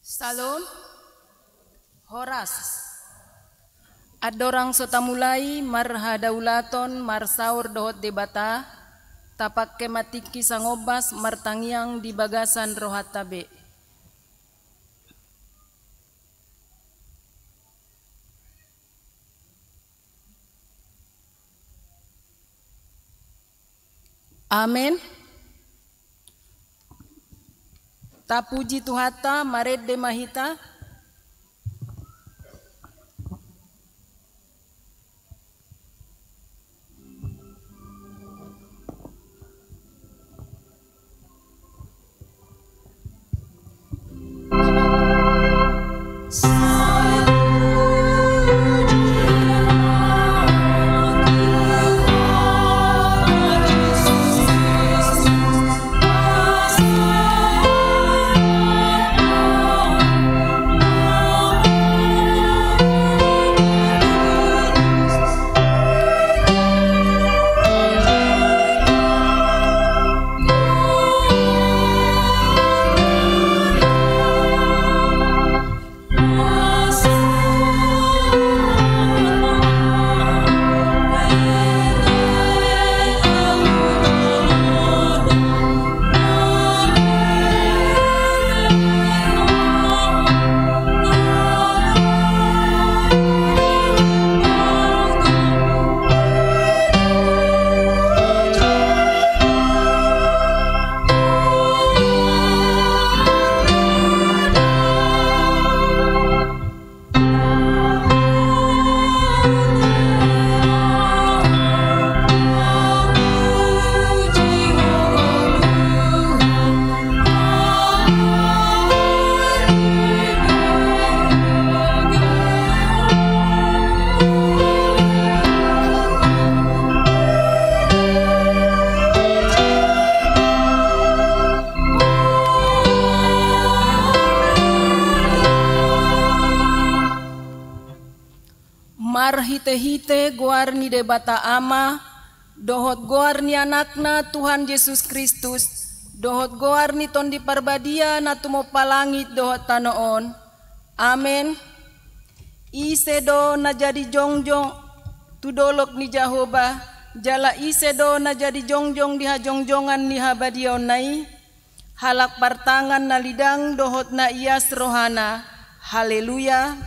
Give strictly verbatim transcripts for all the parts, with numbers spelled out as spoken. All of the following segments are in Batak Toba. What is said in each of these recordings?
Syalom. Horas. Andorang so tamulai marhadaulaton marsaor dohot Debata, tapangke ma tingki sangombas martangiang di bagasan rohanta be. Amen. Tapuji Tuhanta, marende ma hita. Marhitehite goar ni Debata Ama, dohot goar ni Anakna Tuhan Jesus Kristus, dohot goar ni Tondi Parbadia na tumompa langit dohot tano on. Amen. Ise do na jadi jongjong tu dolok ni Jahowa, jala ise do na jadi jongjong di hajongjongan ni habadiaonna i? Halak partangan na lidang dohot na ias rohana. Haleluya.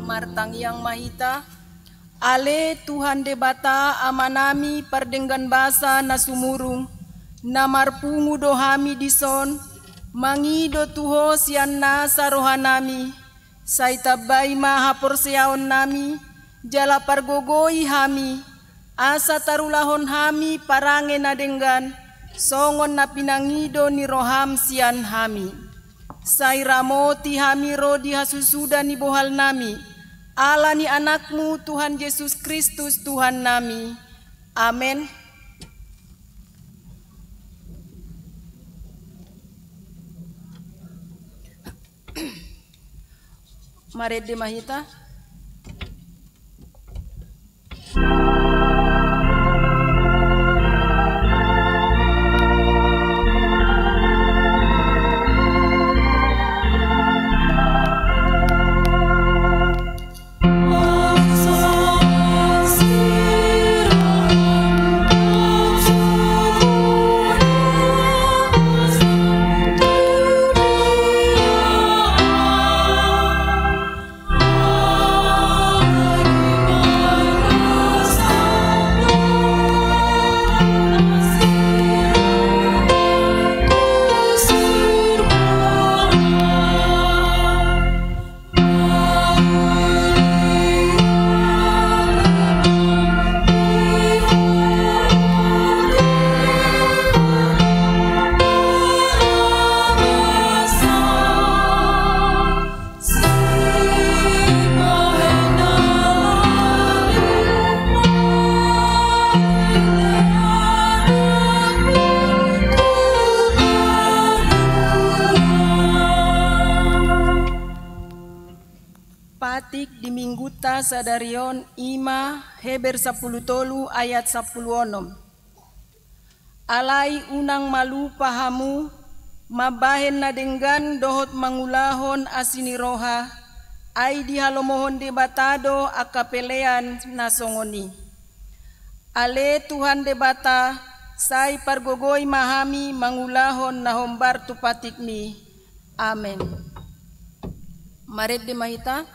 Martangiang ma hita. Ale Tuhan Debata Amanami pardenggan basa na sumurung, na marpungu do hami dison, mangido tu Ho sian nasa rohanami, sai tambai ma haporseaonnami, jala pargogoi hami, asa tarulahon hami parange na denggan, songon na pinangido ni roham sian hami. Sai ramoti hami ro di hasusuda ni bohalnami, ala ni Anakmu Tuhan Jesus Kristus Tuhannami. Amen. Marende ma hita. sadari on i ma Heber sampulu tolu ayat sampulu onom. Alai unang malupa hamu mambahen na denggan dohot mangulahon asi ni roha, ai dihalomohon Debata do angka pelean na songon i. Ale Tuhan Debata, sai pargogoi ma hami mangulahon na hombar tu patikMi. Amen. Marende ma hita.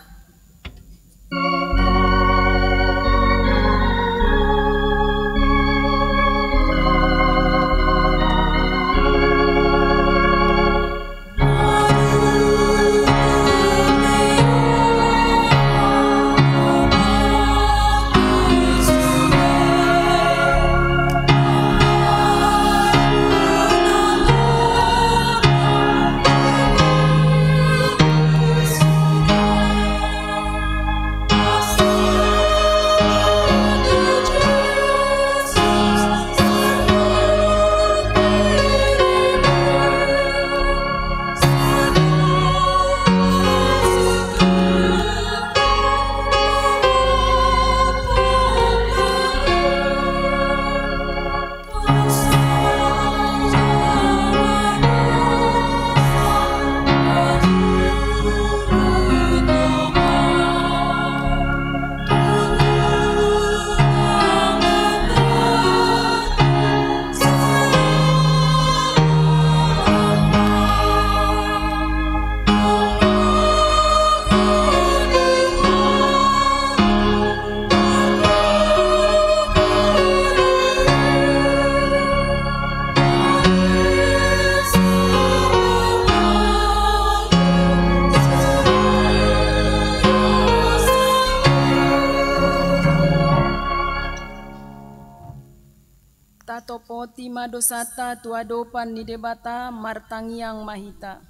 Tatopoti ma dosanta tu adopan ni Debata, martangiang ma hita.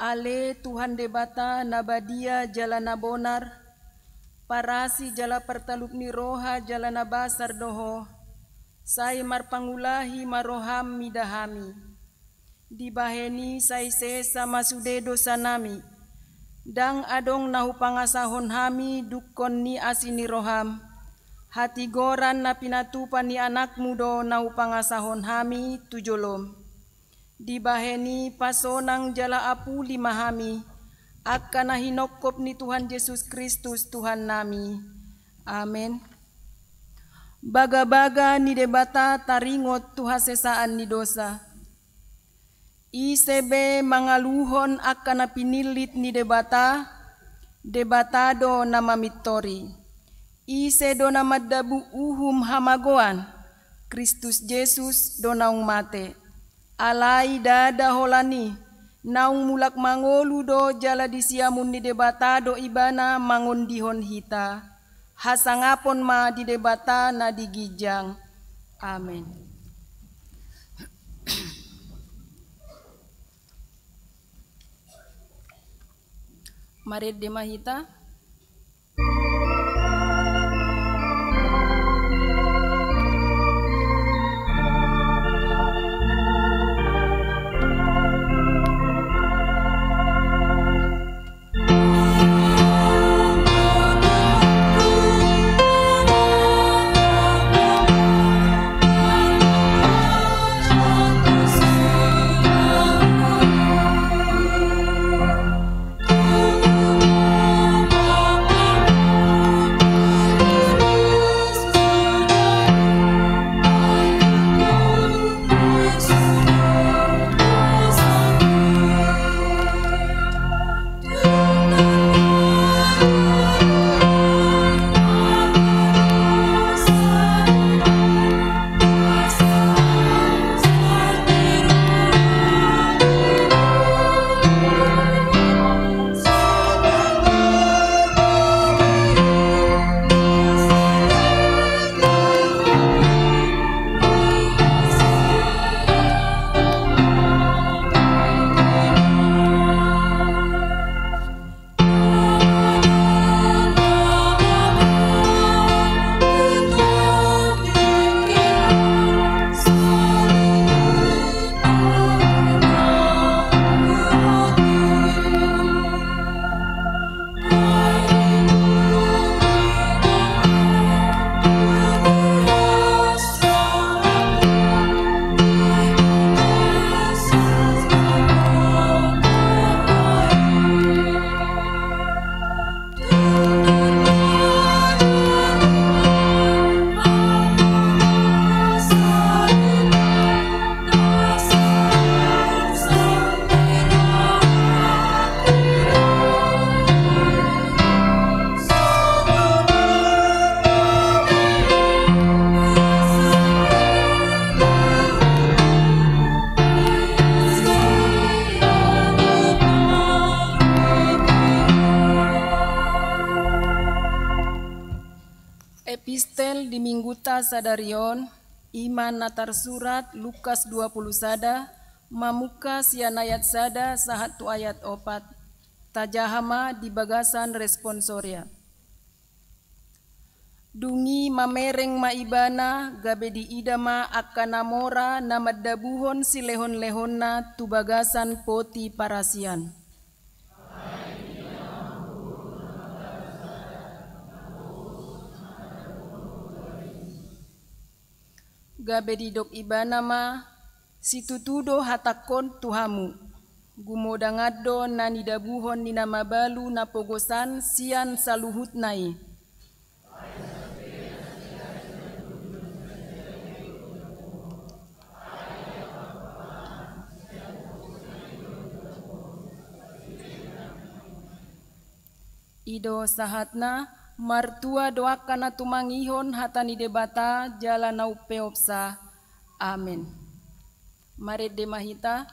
Ale Tuhan Debata na badia jala na bonar, parasi jala partalup ni roha jala na basar do Ho, sai marpangulahi ma rohaM mida hami. Dibahen i sai sesa ma sude dosanami. Ndang adong na hupangasahon hami dungkon ni asi ni rohaM. Hatigoran na pinatupa ni AnakMu do na hupangasahon hami tu joloM. Dibahen i pasonang jala apuli ma hami, angka na hinongkop ni Tuhan Jesus Kristus Tuhannami. Amen. Bagabaga ni Debata taringot tu hasesaan ni dosa. Ise be mangaluhon angka na pinillit ni Debata, Debata do na mamintori. Ise do na mandabu uhum hamagoan, Kristus Jesus do naung mate. Alai ndada holan i, naung mulak mangolu do jala di siamun ni Debata do Ibana mangondihon hita. Hasangapon ma di Debata na di ginjang. Amen. Marende ma hita. Epistel di mingguta sadari on, i ma na tarsurat Lukas dua pulu sada, mamungka sian ayat sada sahat tu ayat opat. Tajaha ma di bagasan responsoria. Dung i mamereng ma ibana, gabe diida ma angka na mora na mandabuhon silehonlehonna tu bagasan poti parasian. Gabe didok ibana ma, situtu do hatangkon tu hamu, gumodangan do na nidabuhon ni na mabalu napogosan sian saluhutna i. I do sahatna, martua do angka na tumangihon hata ni Debata jala na umpeopsa. Amen. Marende ma hita.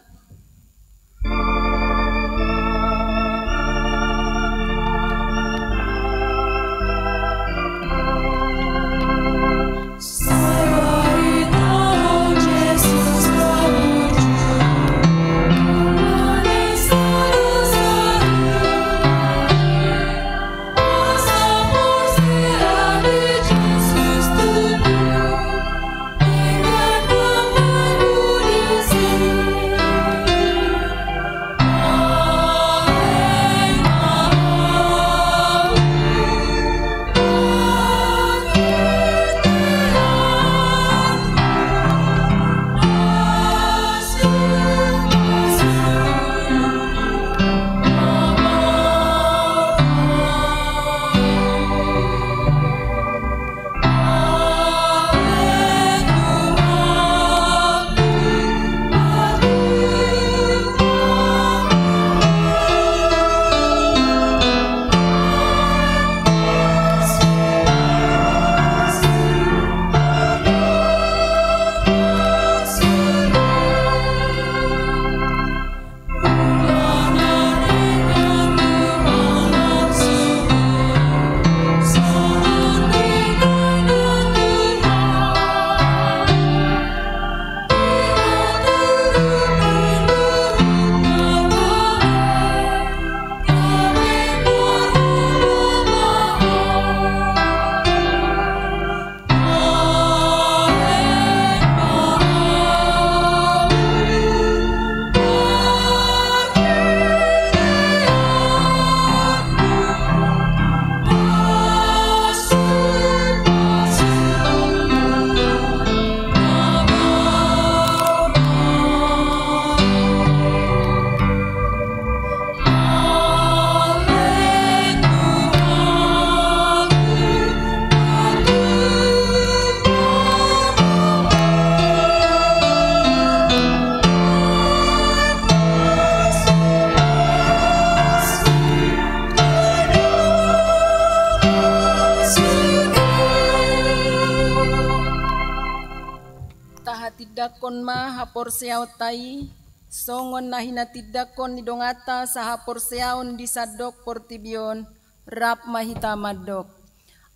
Tahatindangkon ma haporseaonta i, songon na hinatindangkon ni donganta sahaporseaon di sandok portibi on, rap ma hita mandok.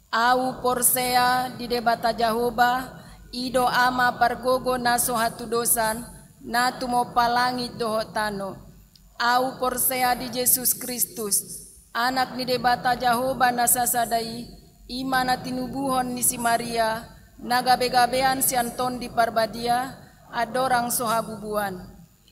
Ahu porsea di Debata Jahowa, i do Ama pargogo na so hatudosan, na tumompa langit dohot tano. Ahu porsea di Jesus Kristus, Anak ni Debata Jahowa na sasada i, i ma na tinubuhon ni si Maria, na gabegabean sian Tondi Parbadia, andorang so habubuan.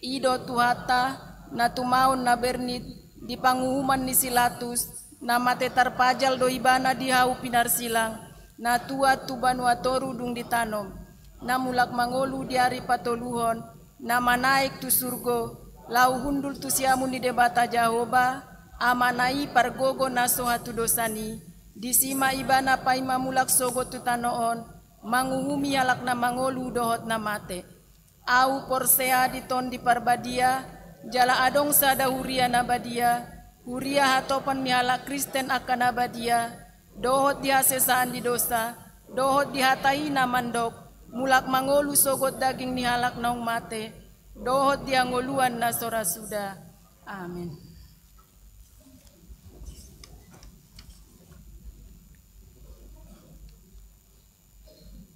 I do Tuhanta, na tumaon na bernit, di panguhuman ni si Latus, na mate tarpajal do ibana di hau pinarsilang, na tuat tu banua toru dung ditanom, na mulak mangolu di ari patoluhon, na manaek tu surgo, laho hundul tu siamun ni Debata Jahowa, Amana i pargogo na so hatudosan i, disi ma ibana paima mulak sogot tu tano on, manguhumi halak na mangolu dohot na mate. Ahu porsea di Tondi Parbadia, jala adong sada huria na badia, huria hatopan ni halak Kristen angka na badia, dohot di hasesaan ni dosa, dohot di hata i na mandok, mulak mangolu sogot daging ni halak naung mate, dohot di hangoluan na so ra suda. Amen.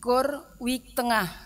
Gor Wijk Tengah.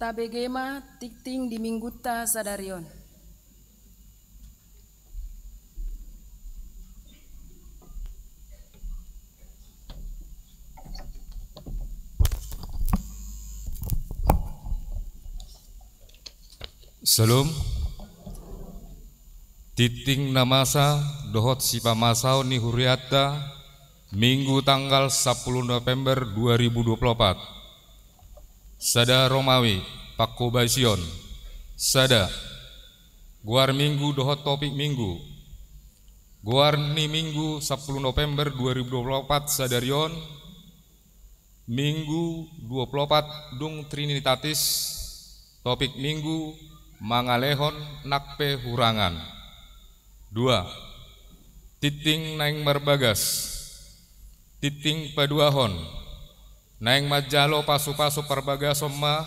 Tabege ma tingting di minggunta sadari on. Syalom. Tingting na masa dohot sipamasaon ni hurianta, Minggu tanggal sampulu November dua ribu dua puluh opat. Sada Romawi, pangkobasion. Sada. Goar Minggu dohot topik Minggu. Goar ni Minggu sampulu November dua ribu dua puluh opat sadari on, Minggu dua puluh opat dung Trinitatis, topik Minggu mangalehon nang pe hurangan. Dua. Tingting naeng marbagas. Tingting paduahon. Naeng manjalo pasupasu parbagason ma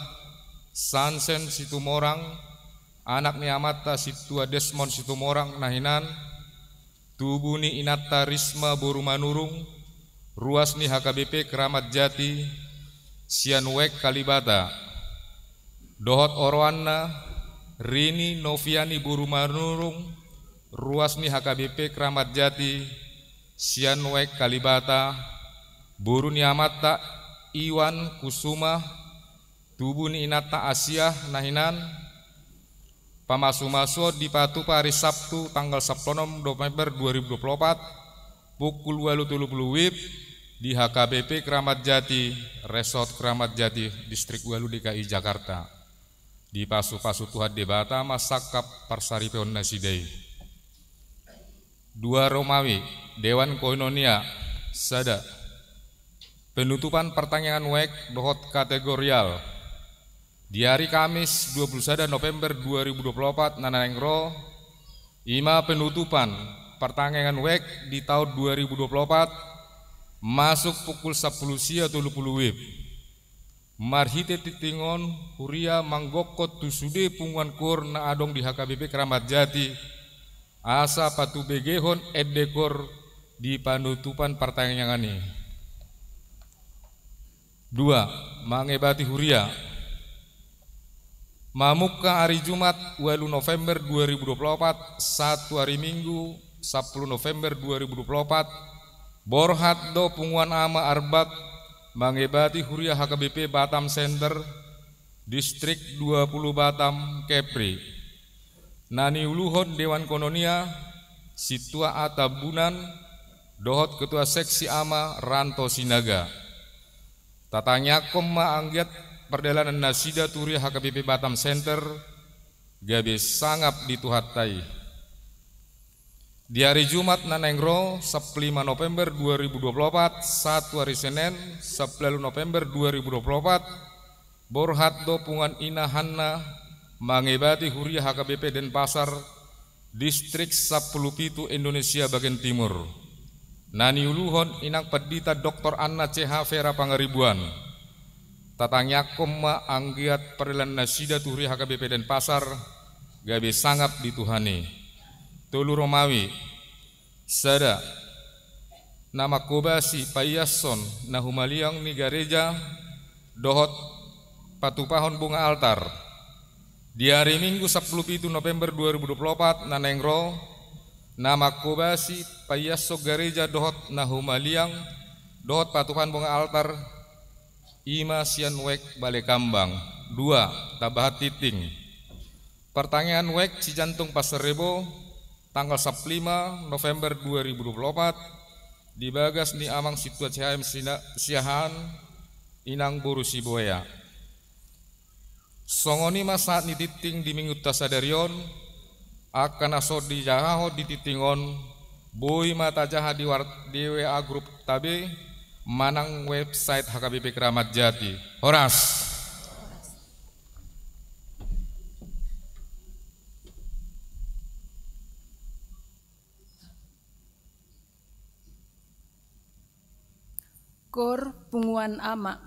Sansen Situmorang, anak ni amanta Sintua Desmond Situmorang na hinan, tubu ni inanta Risma boru Manurung, ruas ni H K B P Keramat Jati, sian Wek Kalibata. Dohot oroanna, Rini Noviani boru Manurung, ruas ni H K B P Keramat Jati, sian Wek Kalibata, boru ni amanta Iwan Kusuma, tubu ni inanta Asia na hinan. Pamasumasuon dipatupa ari Sabtu tanggal sampulu onom November dua ribu dua puluh opat, pukul ualu tolu pulu WIB, di H K B P Keramat Jati, Resort Keramat Jati, Distrik ualu D K I Jakarta. Dipasupasu Tuhan Debata ma sangkap parsaripeon nasida i. Dua Romawi, Dewan Koinonia. Sada. Penutupan partangiangan Wek dohot kategorial. Di ari Kamis dua pulu sada November dua ribu dua pulu opat na naeng ro, i ma penutupan partangiangan Wek di taon dua ribu dua pulu opat, masuk pukul sampulu sia tolu pulu WIB. Marhite tingting on, huria manggokkon tu sude punguan koor na adong di H K B P Keramat Jati, asa patubegehon ende koor di panutupan partangiangan i. Dua. Mangebati huria. Mamungka ari Jumat ualu November dua ribu dua pulu opat, sahat tu ari Minggu sampulu November dua ribu dua pulu opat, borhat do punguan ama Arbak mangebati huria H K B P Batam Center, Distrik dua pulu Batam, Kepri. Na niuluhon Dewan Koinonia, Sintua A Tambunan, dohot Ketua Seksi ama Ranto Sinaga. Tatangiangkon ma anggiat pardalanan nasida tu huria H K B P Batam Center, gabe sangap di Tuhanta i. Di ari Jumat na naeng ro, sampulu lima November dua ribu dua pulu opat, sahat tu ari Senen, sampulu ualu November dua ribu dua pulu opat, borhat do punguan ina Hanna mangebati huria H K B P Denpasar, Distrik sampulu pitu Indonesia bagian timur. Na niuluhon inang pandita Doktor Anna C H Vera Pangaribuan. Tatangiangkon ma anggiat pardalanan nasida tu huria H K B P Denpasar, gabe sangap di Tuhan i. Tolu Romawi. Sada. Na mangkobasi paiashon na humaliang ni gareja dohot patupahon bunga altar. Di ari Minggu sampulu pitu November dua ribu dua pulu opat na naeng ro, na mangkobasi paiashon gareja dohot na humaliang dohot patupahon bunga altar, i ma sian Wek Balekambang. Dua. Tambahan tingting. Partangiangan Wek Sijantung Pasaribu, tanggal sampulu lima November dua ribu dua pulu opat, di bagas ni amang Sintua C H M Sina-, Siahaan, inang boru Sibuea. Songon i ma sahat ni tingting di minggunta sadari on, angka na so dijahahon di tingting on, boi ma tajaha di war-, di W A grup ta be, manang website H K B P Keramat Jati. Horas. Koor punguan ama.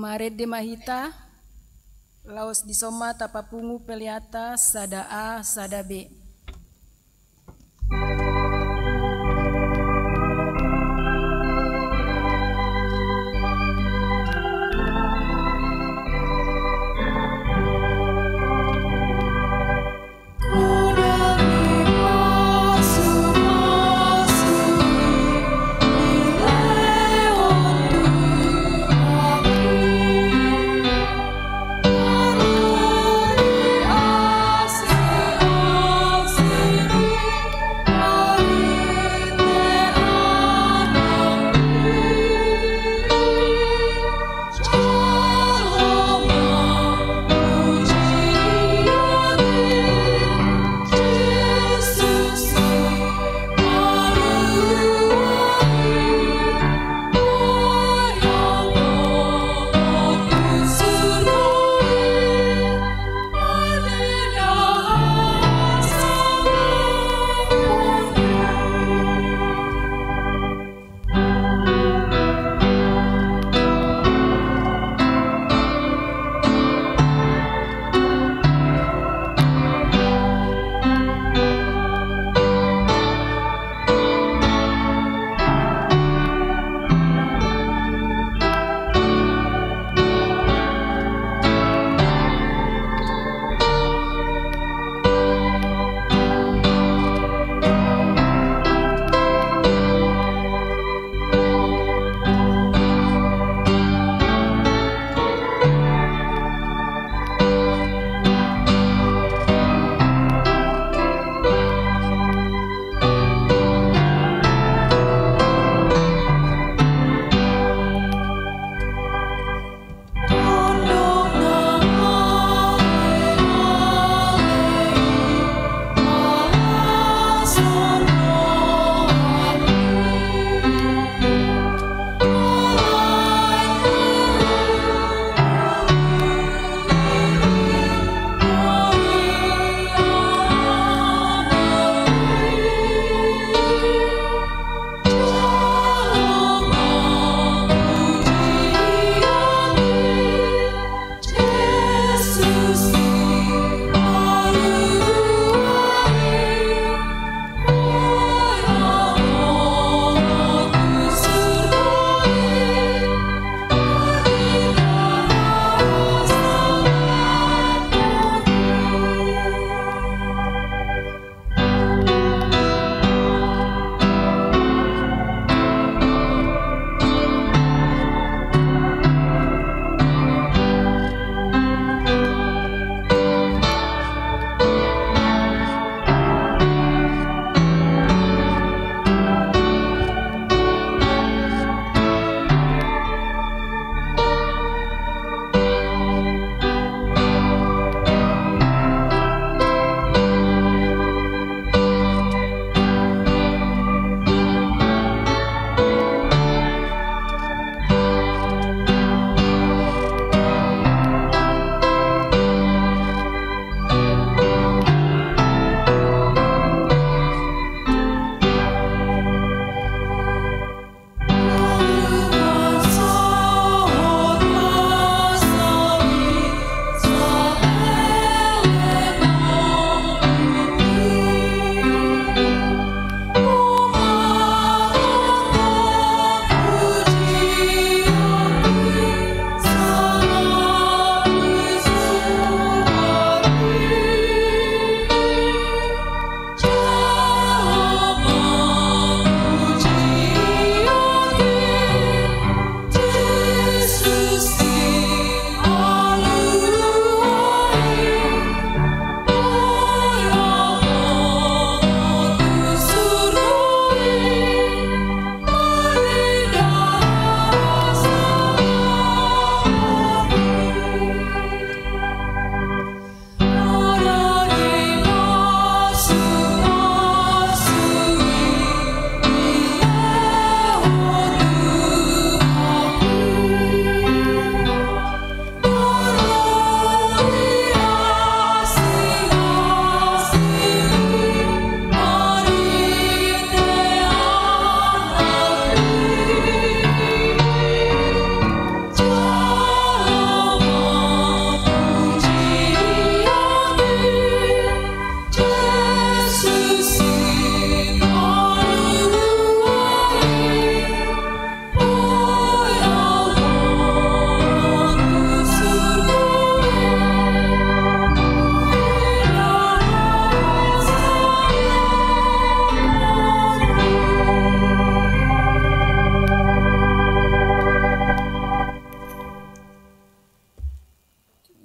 Marende ma hita, laos dison ma tapapungu peleanta sada A sada B.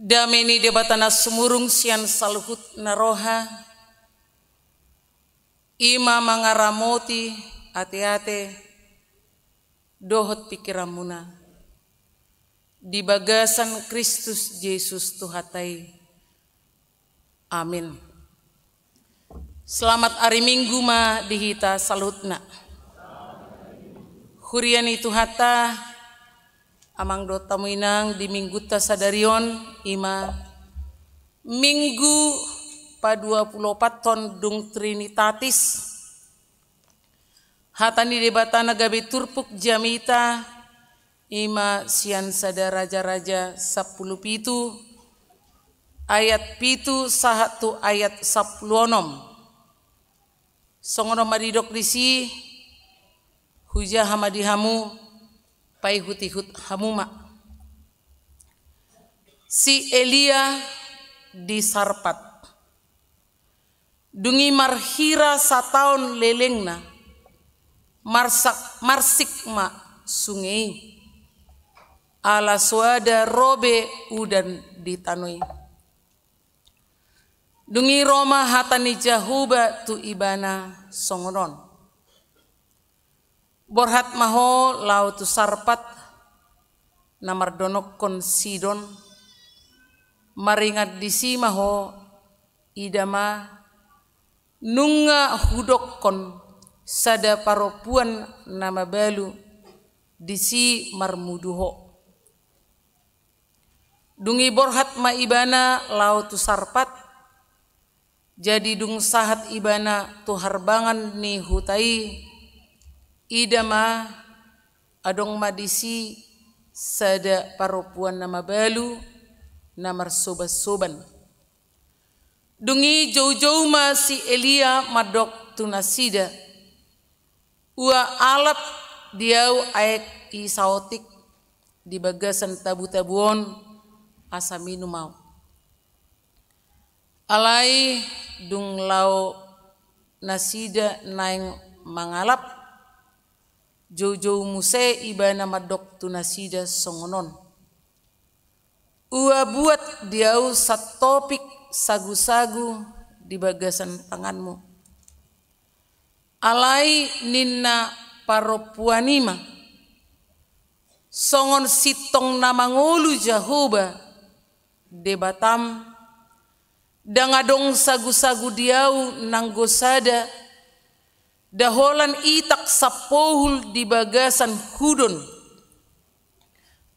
Dame ni Debata na sumurung sian saluhut na roha, i ma mangaramoti ateate dohot pingkiranmuna di bagasan Kristus Jesus Tuhanta i. Amin. Selamat ari Minggu ma di hita saluhutna. Huria ni Tuhanta, amang dohot hamu inang, di Minggunta sadari on, i ma Minggu paduapuluopathon dung Trinitatis. Hata ni Debata na gabe turpuk jamita, i ma sian Sada Raja-raja sampulu pitu, ayat pitu sahat tu ayat sampulu onom. Songon on ma didok disi, hujaha ma di hamu, paihut-ihut hamu ma. Si Elia di Sarpat. Dung i marhira sataon lelengna, marsak-, marsik ma sunge i, ala so ada ro be udan di tano i. Dung i ro ma hata ni Jahowa tu ibana songon on: Borhat ma ho laho tu Sarpat, na mardonokkon Sidon, maringan disi ma ho, ida ma, nunga hudokkon sada parompuan na mabalu disi marmudu ho. Dung i borhat ma ibana laho tu Sarpat. Jadi dung sahat ibana tu harbangan ni huta i, ida ma, adong ma disi sada parompuan na mabalu, na marsoban-soban. Dung i joujou ma si Elia mandok tu nasida: Ua alap di ahu aek i saotik di bagasan tabu-tabu on, asa minum ahu. Alai dung laho nasida naeng mangalap, joujou muse ibana mandok tu nasida songon on: Ua buat di ahu santopik sagu-sagu di bagasan tanganmu. Alai ninna parompuan i ma: Songon sintong na mangolu Jahowa, Debatam, ndang adong sagu-sagu di ahu nanggo sada, nda holan itak sampohul di bagasan hudon,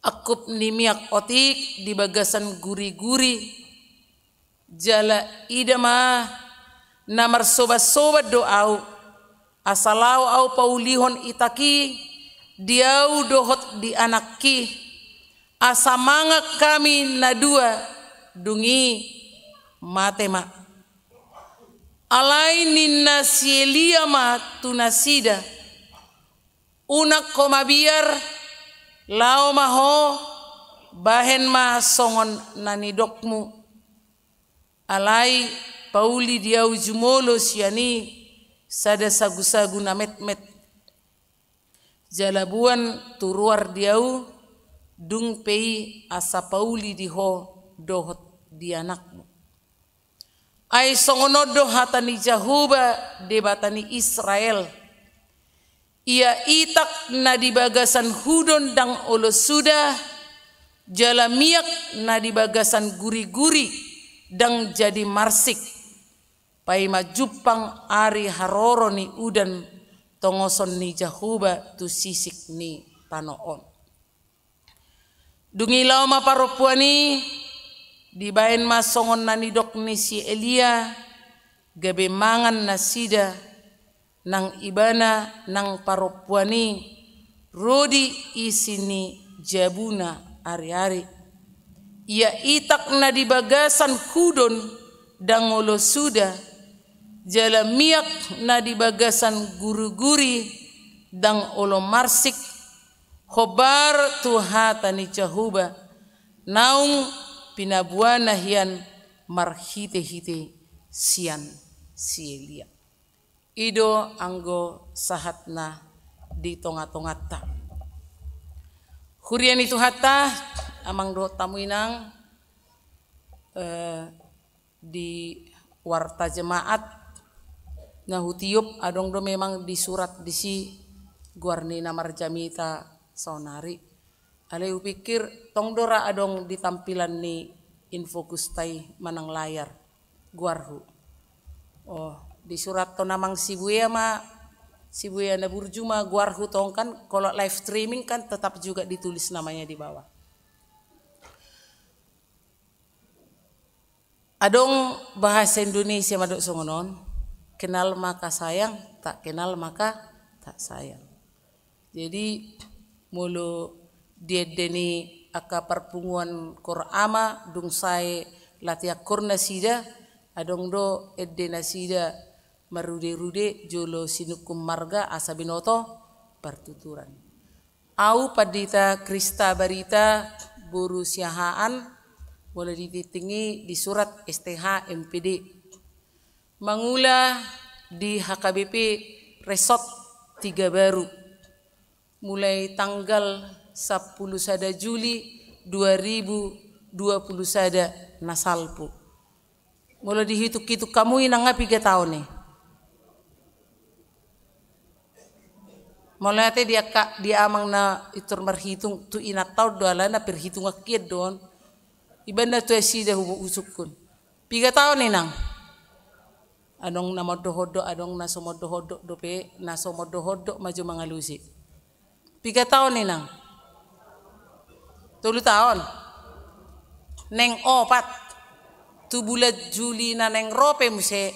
angkup ni miak otik di bagasan guri-guri, jala ida ma, na marsoban-soban do ahu, asa laho ahu paulihon itak i di ahu dohot di anakki, asa mangan hami na dua, dung i mate ma. Alai ninna si Elia ma tu nasida: Unang ho mabiar, laho ma ho, bahen ma songon na nidokmu. Alai pauli di ahu jumolo sian i sada sagu-sagu na metmet. Jala boan tu ruar di ahu, dung pe i asa pauli di ho dohot di anakmu. Ai songon on do hata ni Jahowa, Debata ni Israel: Ia itak na di bagasan hudon ndang olo suda, jala miak na di bagasan guri-guri ndang jadi marsik, paima jumpang ari haroro ni udan tongoson ni Jahowa tu sisik ni tano on. Dung i laho ma parompuan i, dibahen ma songon na nidok ni si Elia, gabe mangan nasida, nang ibana nang parompuan i, ro di isi ni jabuna ari-ari. Ia itak na di bagasan hudon ndang olo suda, jala miak na di bagasan guri-guri ndang olo marsik, hombar tu hata ni Jahowa, naung pinaboana hian marhite-hite sian si Elia. I do anggo sahatna di tonga-tonganta. Huria ni Tuhanta, amang dohot hamu inang, Eh, di warta jemaat na hutiop adong do memang disurat disi goar ni na marjamita saonari. Alai hupikir tong do ra adong di tampilan ni infokusta i manang layar goarhu. Oh, disurathon amang si Buea ma, si Buea na burju ma goarhu tong kan, kalau live streaming kan tetap juga ditulis namanya di bawah. Adong bahasa Indonesia mandok songon on, kenal maka sayang, tak kenal maka tak sayang. Jadi molo di ende ni angka parpunguan koor ama dung sae latihan koor nasida, adong do ende nasida marude-rude jolo sinungkun marga asa binoto partuturan. Au Pandita Krista Barita, boru Siahaan, molo di tingting i disurat S T H M P D. Mangula di H K B P Resort Tiga Baru. Mulai tanggal sampulu sada Juli dua ribu dua puluh sada na salpu. Molo dihitung-hitung hamu i nang piga taon i? Molo ate di angka, di amang na pintor marhitung tu inanta on do alana perhitungan hian do on. Iba na tu nasida hu-, husungkun. Piga taon inang? Adong na mondok-ondok, adong na so mondok-ondok dope, na so mondok-ondok ma jo mangalusi. Piga taon inang? Tolu taon. Naeng opat. Tu bulan Juli na naeng ro pe muse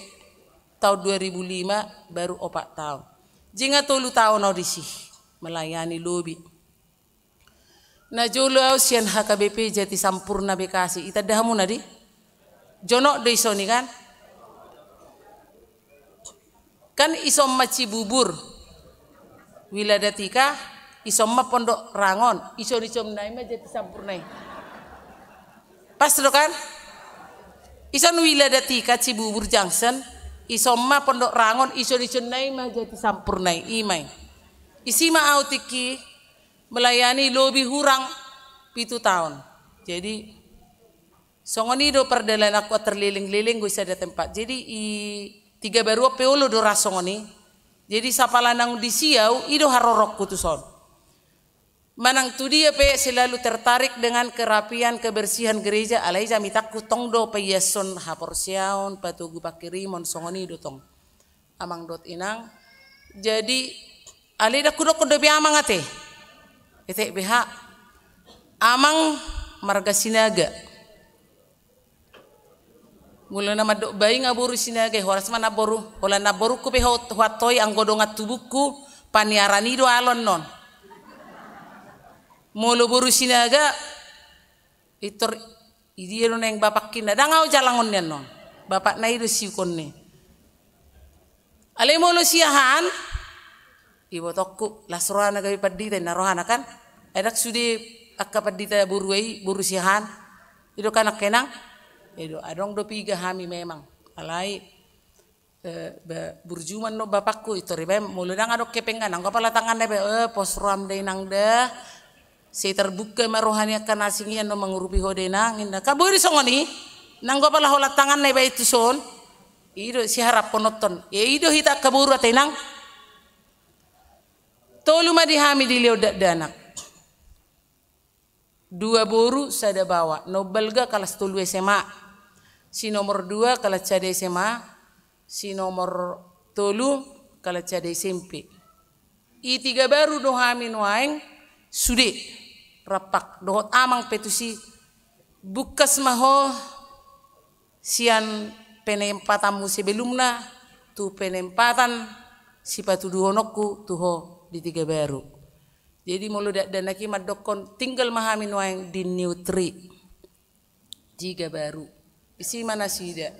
taon dua ribu lima baru opat taon. Jadi nga tolu taon au disi melayani lobi. Na jolo au sian H K B P Jatisampurna Bekasi. Itanda hamu na di? Jonok do ison i kan? Kan ison ma Cibubur Wiladatika, ison ma Pondok Rangon, ison-ison nai ma Jatisampurna i. Pas do kan? Ison Wiladatika Cibubur Junction, ison ma Pondok Rangon, ison-ison nai ma Jatisampurna i. I ma i. Isi ma au tingki melayani lobi hurang pitu taon. Jadi songon i do pardalananku, terleleng-leleng do i sada tempat. Jadi i Tiga Baru on pe olo do ra songon i. Jadi sapala naung disi au, i do haroroku tuson. Manang tu dia pe selalu tertarik dengan kerapian, kebersihan gereja, alai jamitangku tong do paiashon haporseaon, patogu pangkirimon, songon i do tong. Amang dohot inang. Jadi alai ndang hudokkon dope amang ate. Etek beha. Amang marga Sinaga. Molo na mandok bainga boru Sinaga, horas ma namboru. Holan namborungku pe ho-, huantoi anggo dongan tubungku, paniaran i do alon non. Molo boru Sinaga, pintor, i dia do naeng bapakna, ndang au jalangon nian non. Bapakna i do siukon ni. Alai molo Siahaan, ibotongku, las rohana gabe pandita, inna rohana kan. Ai ndang sude angka pandita boru i, boru Siahaan. I do kan angka inang? I do, adong do piga hami memang. Alai, eh, ba-, burju ma annon bapakku, pintor ibaen, molo ndang adong hepengna, nanggo apala tanganna ibaen, eh, pos roham da inang da. Sai terbuka ma roha ni angka na asing i annon mangurupi ho da inang, inna. Kan boi do songon i, nanggo apala holan tanganna ibaen tuson. I do siharaphonon. Ia i do hita angka boru ate inang. Tolu ma di hami dilehon dakdanak. Dua boru, sada baoa. Na umbalga kelas tolu S M A. Si nomor dua kelas sada S M A. Si nomor tolu kelas sada S M P. I Tiga Baru do hami nuaeng sude. Rampak dohot amang pe tusi. Bungkas ma ho sian penempatanmu sebelumna tu penempatan sipatuduhononku tu ho di Tiga Baru. Jadi molo dakdanak i mandokkon tinggal ma hami nuaeng di New Tree. Tiga Baru. Isi ma nasida.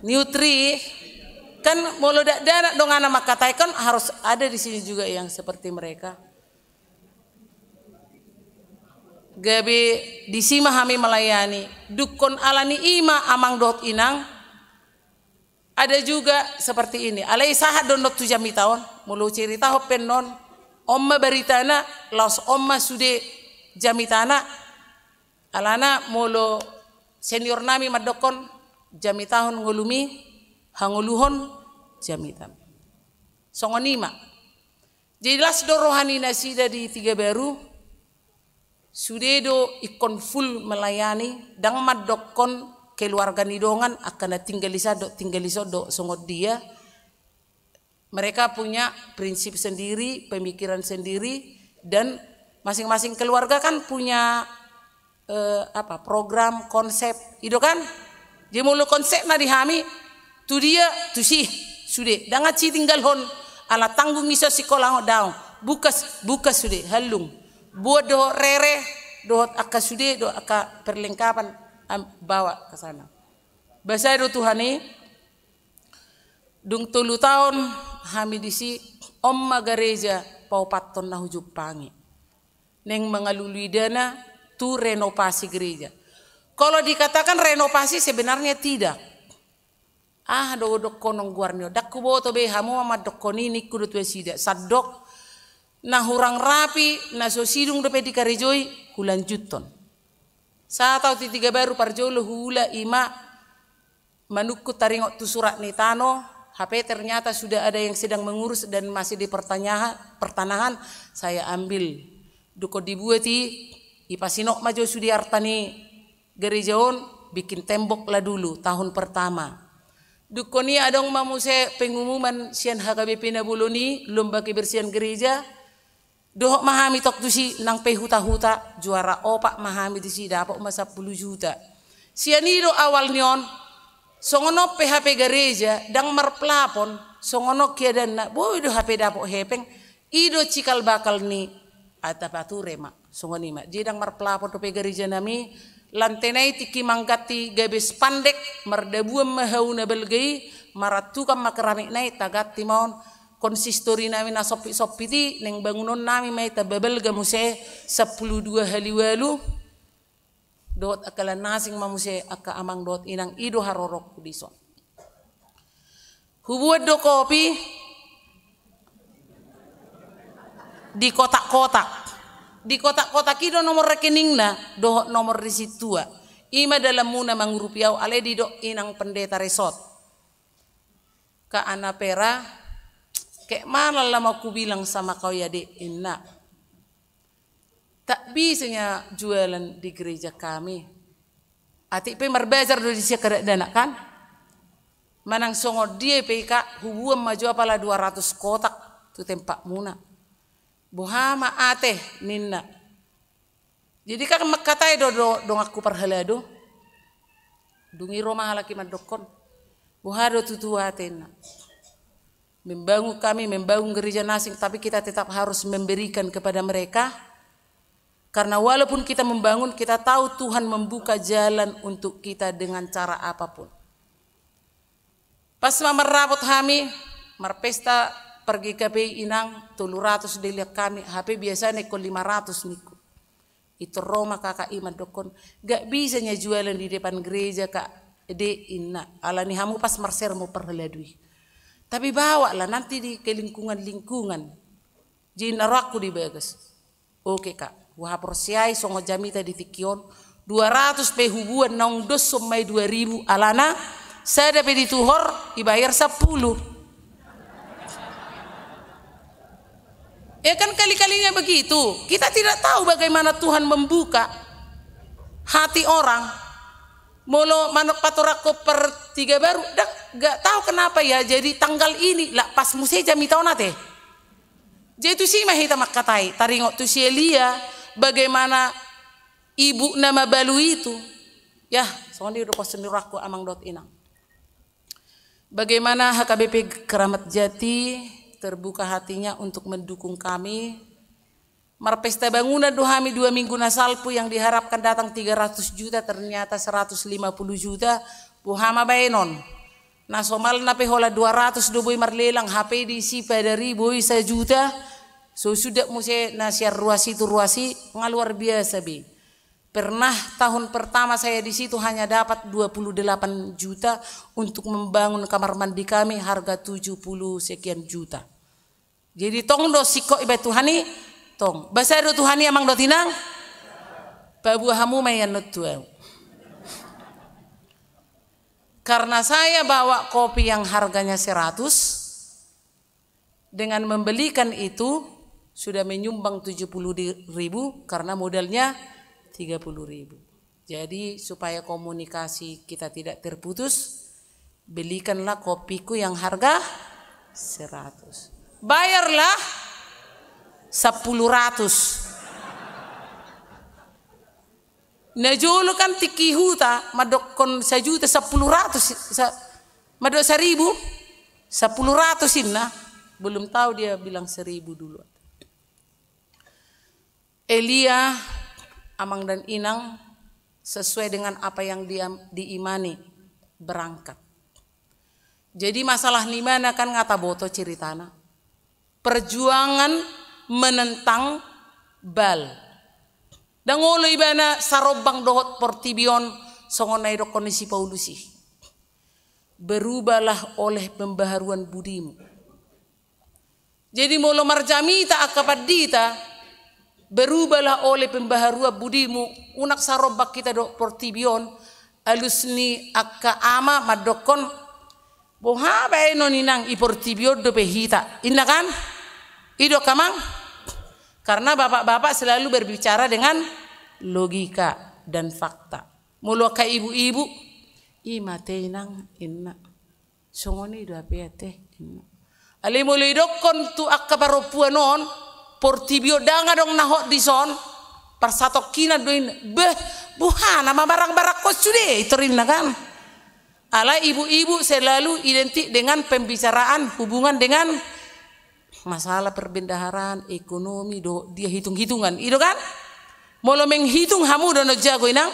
New Tree, kan molo dakdanak donganan mangkatai kan harus ada di sini juga yang seperti mereka. Gabe disi ma hami melayani. Dungkon alani i ma amang dohot inang. Ada juga seperti ini. Alai sahat do annon tu jamita on. Molo huceritahon pe annon, on ma baritana, laos on ma sude jamitana. Alana molo senior nami mandokkon, jamitahon ngolumi, hangoluhon jamitami. Songon i ma. Jadi las do roha ni nasida di Tiga Baru, sude do ingkon full melayani, ndang mandokkon keluarga ni dongan, angka na tinggal di sadok, tinggal di sodok, songon dia. Mereka punya prinsip sendiri, pemikiran sendiri, dan masing-masing keluarga kan punya, eh, apa, program, konsep, i do kan? Jadi molo konsepna di hami, tu dia, tusi, sude. Ndang sitinggalhon, ala tanggung iso sikola daong. Bukas, bukas sude, hallung. Buat dohot rere, dohot angka sude, dohot angka perlengkapan, am, bawa ke sana. Basa do Tuhan i, dung tolu taon hami disi, on ma gareja paopathon na hujumpangi. Naeng mangalului dana tu renovasi gereja. Kalau dikatakan renovasi, sebenarnya tidak. Aha do dohonon goarna on? Ndang huboto be, hamu ma mandokkon i, ningku do tu nasida. Sandok na hurang rapi, na so sidung dope dikarejoi, hulanjuthon. Sahat ahu tu Tiga Baru, parjolo huula i ma manungkun taringot tu surat ni tano, hape ternyata sudah ada yang sedang mengurus dan masih di pertanya-, pertanahan, saya ambil. Dung dibuat i, ipasinok ma jo sude arta ni gereja on, bikin tembok lah dulu, tahun pertama. Dung i adong ma muse pengumuman sian H K B P na bolon i, lomba kebersihan gereja, dohot ma hami tong tusi, nang pe huta-huta, juara opat ma hami disi, dapot ma sampulu juta. Sian i do awal ni on, songon on pe hape gareja, ndang marplafon, songon on keadaanna, boi do hape dapot hepeng, i do cikal bakal ni, ata pature ma, songon i ma. Jadi ndang marplafon dope gareja nami, lantena i tingki mangganti gabe spandek, mardabuan ma hau na balga i, marantukan ma keramikna i, taganti ma on, konsistori nami na sompit-sompit i, naeng bangunon nami ma i tamba balga muse, sampulu dua hali ualu, dohot angka lan asing ma muse, angka amang dohot inang, i do haroroku dison. Hubuat do kopi di kotak-kotak. Di kotak-kotak i do nomor rekeningna, dohot nomor di sintua. I ma dalanmuna mangurupi ahu, alai didok inang pendeta resort. Kak Anna Vera, kayak mana lah mau kubilang sama kau ya, Dek, inna. Tak bisanya jualan di gereja kami. Atik pe marbazar do disi angka dakdanak kan. Manang songon dia pe i, Kak, hubuan ma jo apala dua ratus kotak tu tempatmuna. Boha ma ate, ninna. Jadi kan mangkatai do, do donganku parhalado. Dung i ro ma halak i mandokkon, boha do tutu ate, inna. Membangun kami, membangun gereja na asing, tapi kita tetap harus memberikan kepada mereka. Karena walaupun kita membangun, kita tahu Tuhan membuka jalan untuk kita dengan cara apapun. Pas ma marrapot hami, marpesta par G K P I, inang, tolu ratus dilihat kami, hape biasana ingkon lima ratus ningku. Itu ro ma kakak i mandokkon, gak bisa nia jualan di depan gereja, Kak, Dek, inna. Alani hamu pas marsermon parhalado i. Tapi bawa lah nanti di ke lingkungan-lingkungan. Jadi na rohangku di bagas. Oke, Kak. Huhaporseai songon jamita di tingki on. Dua ratus pe hubuan, naung dos on ma i dua ribu. Alana sada pe dituhor, ibayar sampulu. Ya kan, kali-kalinya begitu. Kita tidak tahu bagaimana Tuhan membuka hati orang. Molo manang patorangkon par Tiga Baru, dak, gak tahu kenapa ya, jadi tanggal ini, lah pas muse jamita on ate. Jadi tusi ma hita mangkatai, taringot tu si Elia, bagaimana ibuna mabalu itu. Ya, songon i do pos ni rohangku, amang dohot inang. Bagaimana H K B P Keramat Jati terbuka hatinya untuk mendukung kami. Marpesta bangunan do hami dua minggu na salpu, yang diharapkan datang tiga ratus juta, ternyata seratus lima puluh juta. Boha ma baenon? Na somalna pe holan dua ratus do boi marlelang, hape disi padari boi sajuta. So suda muse na sian ruas i tu ruas i, nga luar biasa be. Pernah tahun pertama saya di situ hanya dapat dua puluh delapan juta untuk membangun kamar mandi kami, harga tujuh puluh sekian juta. Jadi tong do singkop ibaen Tuhan i, tong. Basa do Tuhan i, amang dohot inang? Paboa hamu ma i annon tu ahu. Karena saya bawa kopi yang harganya seratus, dengan membelikan itu sudah menyumbang tujuh puluh ribu karena modalnya tiga puluh ribu. Jadi, supaya komunikasi kita tidak terputus, belikanlah kopiku yang harga seratus. Bayarlah sepuluh ratus. Na jolo kan tingki huta, mandokkon sajuta sepuluh ratus, sa-, mandok seribu, sepuluh ratus inna. Belum tahu dia bilang seribu dulu. Elia, amang dan inang, sesuai dengan apa yang dia, diimani, berangkat. Jadi masalah ni mana kan nga taboto ceritana. Perjuangan menentang Baal. Ndang olo ibana sarombang dohot portibi on songon na idokkon ni si Paulus i. Berubahlah oleh pembaharuan budimu. Jadi molo marjamita angka pandita, berubahlah oleh pembaharuan budimu, unang sarombang hita dohot portibi on, alus ni angka ama mandokkon, boha baenon inang, i portibi on dope hita, inna kan? I do angka amang? Karena bapak-bapak selalu berbicara dengan logika dan fakta. Molo angka ibu-ibu, i ma ate inang, inna. Songon i do hape ate. Alai molo idokkon tu angka parompuan on, portibi on ndang adong na hot dison, parsatongkinan do inna. Beh, boha na mamarang-marangkon sude, i torinna kan. Alai ibu-ibu selalu identik dengan pembicaraan hubungan dengan masalah perbendaharaan, ekonomi, do dia hitung-hitungan. I do kan? Molo menghitung hamu do na jago inang,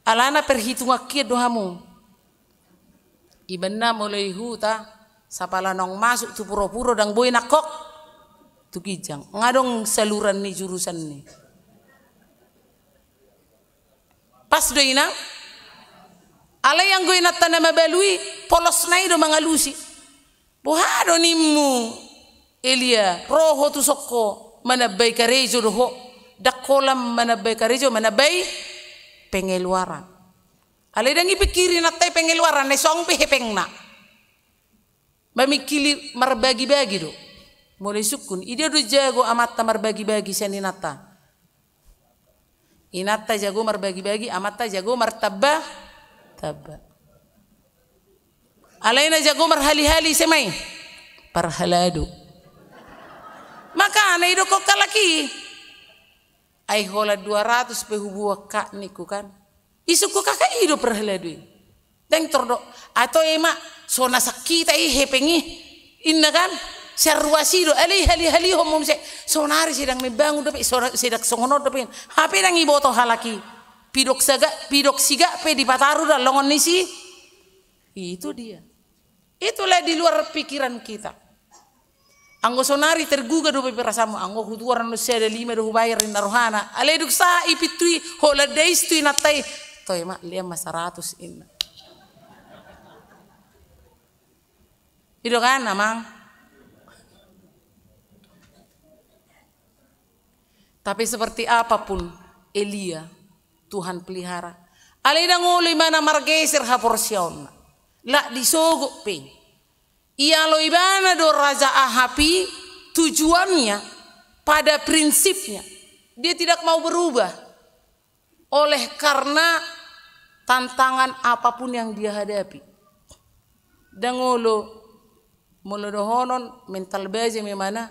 alana perhitungan hian do hamu. Ibanna molo i huta, sapala naung masuk tu puro-puro ndang boi nangkok tu ginjang. Nga adong saluran ni jurusan ni. Pas do inang? Alai anggo inanta na mabalu i, polosna i do mangalusi. Boha do nimmu, Elia, ro ho tu son ho, manambai karejo do ho, ndang holan manambai karejo, manambai pengeluaran. Alai ndang ipikiri inanta i pengeluaran, na songon be hepengna. Mamingkiri marbagi-bagi do. Molo isungkun, i dia do jago amanta marbagi-bagi sian inanta? Inanta jago marbagi-bagi, amanta jago martamba-tamba. Alai na jago marhali-hali ise ma i? Parhalado. Makana idokkon halak i, ai holan dua ratus pe hubuat hak ningku kan. Isungkun halak i do parhalado i. Ndang tor do, atau ema, so na sangkita i hepeng i. Inna kan, sian ruas i do, alai hali-halihon ma muse, sonari sedang membangun dope, so-, sedang songon on dope. Hape ndang iboto halak i. Pidok saga, pidok sigak pe dipataru do longon ni si. Itu dia. Itulah di luar pikiran kita. Anggo sonari tergugah dope perasaanmu, anggo hutuaran do sada lima do hubayar inna rohana. Alai dung sahat i pintu i, holan dais tu inanta i. Toe ma, lean ma saratus inna. I do kan, amang? Tapi seperti apapun Elia, Tuhan pelihara. Alai ndang olo ibana margeser haporseaonna. Lak disogot pe. Ialo ibana do Raja Ahab i tujuannya pada prinsipnya. Dia tidak mau berubah oleh karena tantangan apapun yang dia hadapi. Ndang olo, molo dohonon mental baja memang,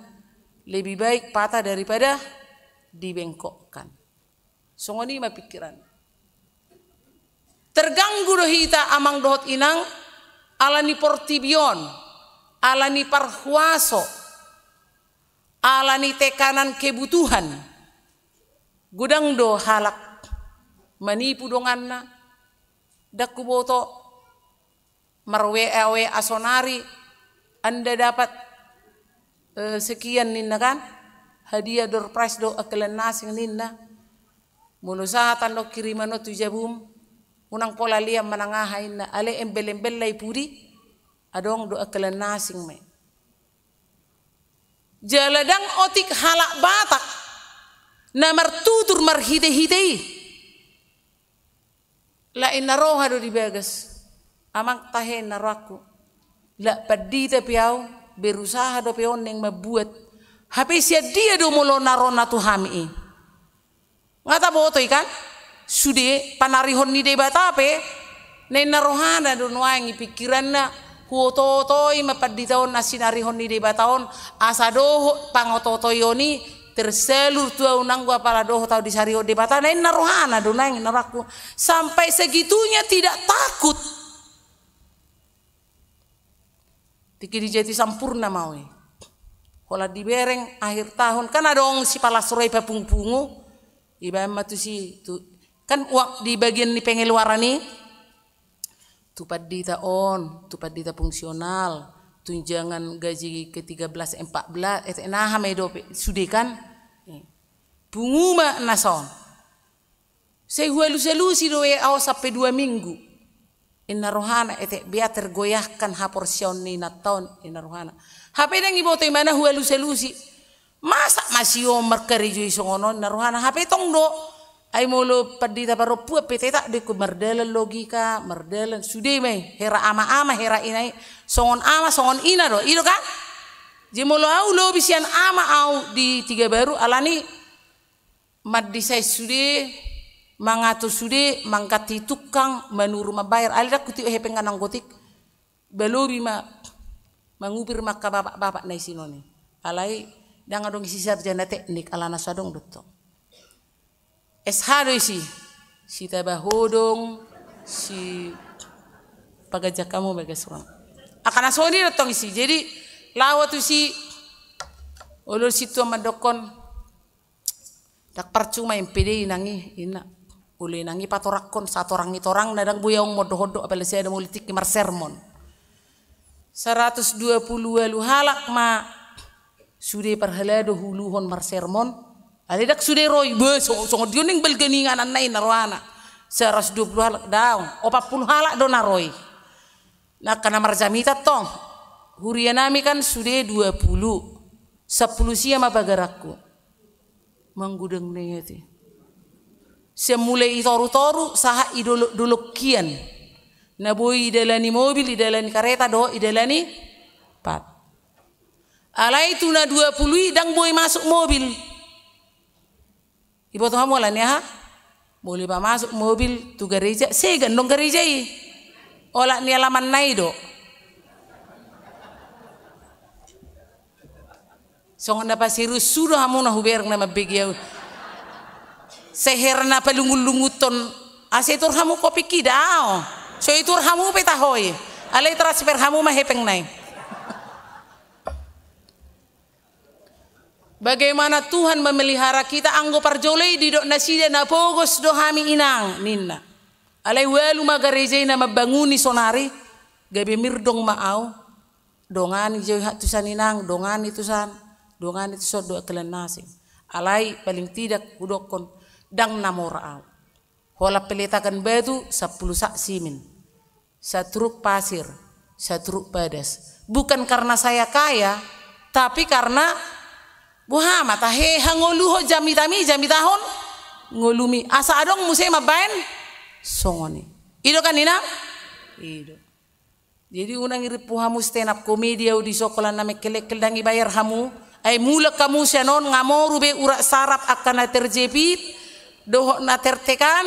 lebih baik patah daripada dibengkokkan. Songon i ma pikiran. Terganggu do hita amang dohot inang, ala ni portibi on, ala ni parhuaso, ala ni tekanan kebutuhan. Godang do halak manipu donganna, ndang huboto mar-W A W A sonari, Anda dapat, eh, sekian ninna kan, hadiah door prize do angka na asing ninna. Molo sahat do kiriman on tu jabum, unang pola lean manang aha inna, alai embel-embel na i pudi, adong do angka na asing ma i. Jala ndang otik halak Batak na martutur marhite-hite i. Lae na roha do di bagas. Amang tahe na rohangku. Lak pandita pe au, berusaha dope on naeng mambuat. Hape sian dia do molo na ro na tu hami i? Nga taboto i kan? Sude panarihon ni Debata pe, naeng na rohana do nuaeng i pikiranna, huoto-otoi ma pandita on na sinarihon ni Debata on, asa dohot pangoto-otoion i tersalur tu au nanggo apala dohot au disarihon Debata, naeng na rohana do naeng na rohangku. Sampai segitunya tidak takut. Tingki di Jatisampurna ma au i. Holan dibereng akhir tahun, kan adong sipalas roha i papungu-pungu, ibaen ma tusi, tu, kan uang di bagian ni pengeluaran i, tu pandita on, tu pandita fungsional, tunjangan gaji ke tiga belas, empat belas, eh, naha ma i dope, sude kan? Eh. Pungu ma na son. Sai hualus-alusi do i au sampe dua minggu. Inna rohana, etek bea tergoyahkan haporseaon ni inanta on, inna rohana. Hape ndang iboto imana hualus-alusi. Masa masih on markarejo i songon on, inna rohana. Hape tong do. Ai molo pandita parompuan pe tetak do i, mardalan logika, mardalan. Sude ma i, hera ama-ama, hera ina i. Songon ama, songon ina do. I do kan? Jadi molo au lobi sian ama au di Tiga Baru, alani mandisai sude, mangato sude, mangganti tukang, manuru mambayar, alai ndang hutio hepeng nanggo tik, balobi ma, mangupir ma angka bapak-bapak na i sinon i. Alai, ndang adong isi sarjana teknik, alana so adong do tong. S H do isi, si taba hodong, si paganjak hamu bagas ruang. Angka na songon i do tong isi, jadi, laho tusi, olo sintua mandokkon, Ndang parcuma M P D inang i, inna. Olo inang i patorangkon, satorang i torang, na ndang boi au mondok-ondok, apala sada molo tingki marsermon. Saratus dua pulu ualu halak ma sude parhalado huuluhon marsermon. Alai ndang sude ro i, be, so-, songon dia naeng balga ni ingananna i na rohana. Saratus dua pulu halak daong, opat pulu halak do na ro i. Na angka na marjamita tong. Huria nami kan sude dua pulu. Sampulu sia ma pagaranku. Manggudang na i ate. Sian mulai i toru-toru, sahat i dolok-dolok kian. Na boi idalani mobil, idalani kareta, dohot idalani pat. Alai tu na dua pulu i ndang boi masuk mobil. Iboto hamu ala ni aha? Molo pamasuk mobil tu gareja, sega ndong gareja i. Olat ni alamanna i do. Songon na pasirus sudo hamu na hubereng na mambege au. Seher na palungut-lunguton. Asa itur hamu kopik i dao. So itur hamu pe taho i. Alai transfer hamu ma hepeng na i. Bagaimana Tuhan memelihara kita, anggo parjolo i didok nasida na pogos do hami inang, ninna. Alai ualu ma gareja i na mambanguni sonari, gabe mirdong ma au. Dongani jo i hattusan inang, dongani tusan, dongani tuson dohot angka na asing. Alai paling tidak hudokkon, ndang na mora au. Holan peletakan batu, sampulu sak simin. Satruk pasir, satruk padas. Bukan karena saya kaya, tapi karena boha ma tahe hangoluhon jamitami, jamitahon ngolumi. Asa adong muse mambaen songon i. I do kan inang? I do. Jadi unang irimpu hamu stand up comedy au di soko, holan na mengkel-engkel ndang ibayar hamu. Ai mulak hamu sian on, nga moru be urat saraf angka na terjepit dohot na tertekan.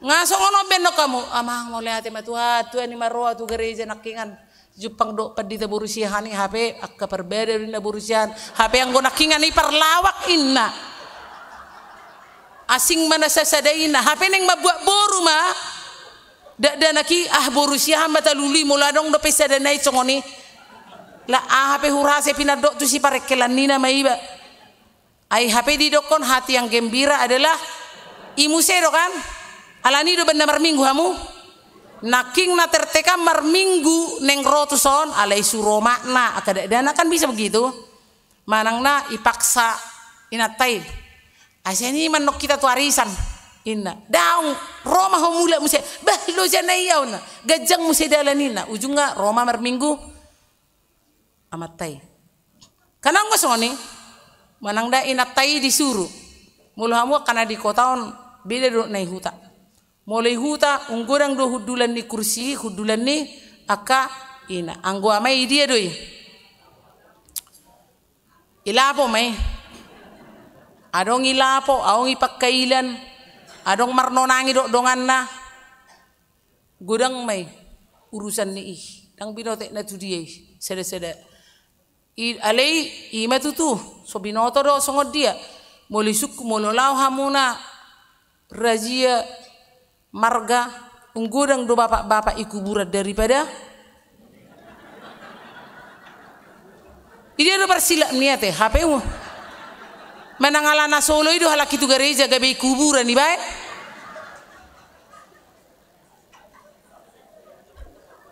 Nga songon on be annon hamu, amang mauliate ma Tuhan, Tuhan i ma ro au tu gareja nangkingan. Jumpang do pandita boru Siahaan i, hape angka parbada do inna boru Siahaan. Hape anggo nangkingan i parlawak inna. Asing ma na sasada inna. Hape naeng mambuat boru ma. Dakdanak i, ah, boru Siahaan ma talului, molo adong dope sada na i songon i. Lak aha pe hurasa pinandok tu siparengkelan nina ma iba. Ai hape didokkon hati yang gembira adalah i muse do kan? Alani do bana marminggu hamu? Nangkin na tertekan marminggu naeng ro tuson, alai suro makna, angka dakdanak kan bisa begitu. Manang na ipaksa inanta i. Asa ni manok kita tu arisan. Inna. Daong, ro ma ho mulak muse. Bah, loja na i au na. Ganjang muse dalan inna. Ujungna ro ma marminggu amanta i. Kan anggo songon i. Manang da inanta i disuru. Molo hamu angka na di kota on beda do na i huta. Molo i huta, unggodang do hundulan ni kursi, hundulan ni angka ina. Anggo ama i dia do i? I lapo ma i. Adong i lapo, adong i pangkailan, adong marnonangi dohot donganna. Godang ma i urusan ni i. Ndang binoto na tu dia i. Sada-sada. I, alai i ma tutu, so binoto do songon dia. Molo isungkun, molo laho hamuna razia marga, unggodang do bapak-bapak i kuburan daripada. I dia do parsilap ni ate, hape u. Manang ala na solo i do halak i tu gareja gabe i kuburan i baen.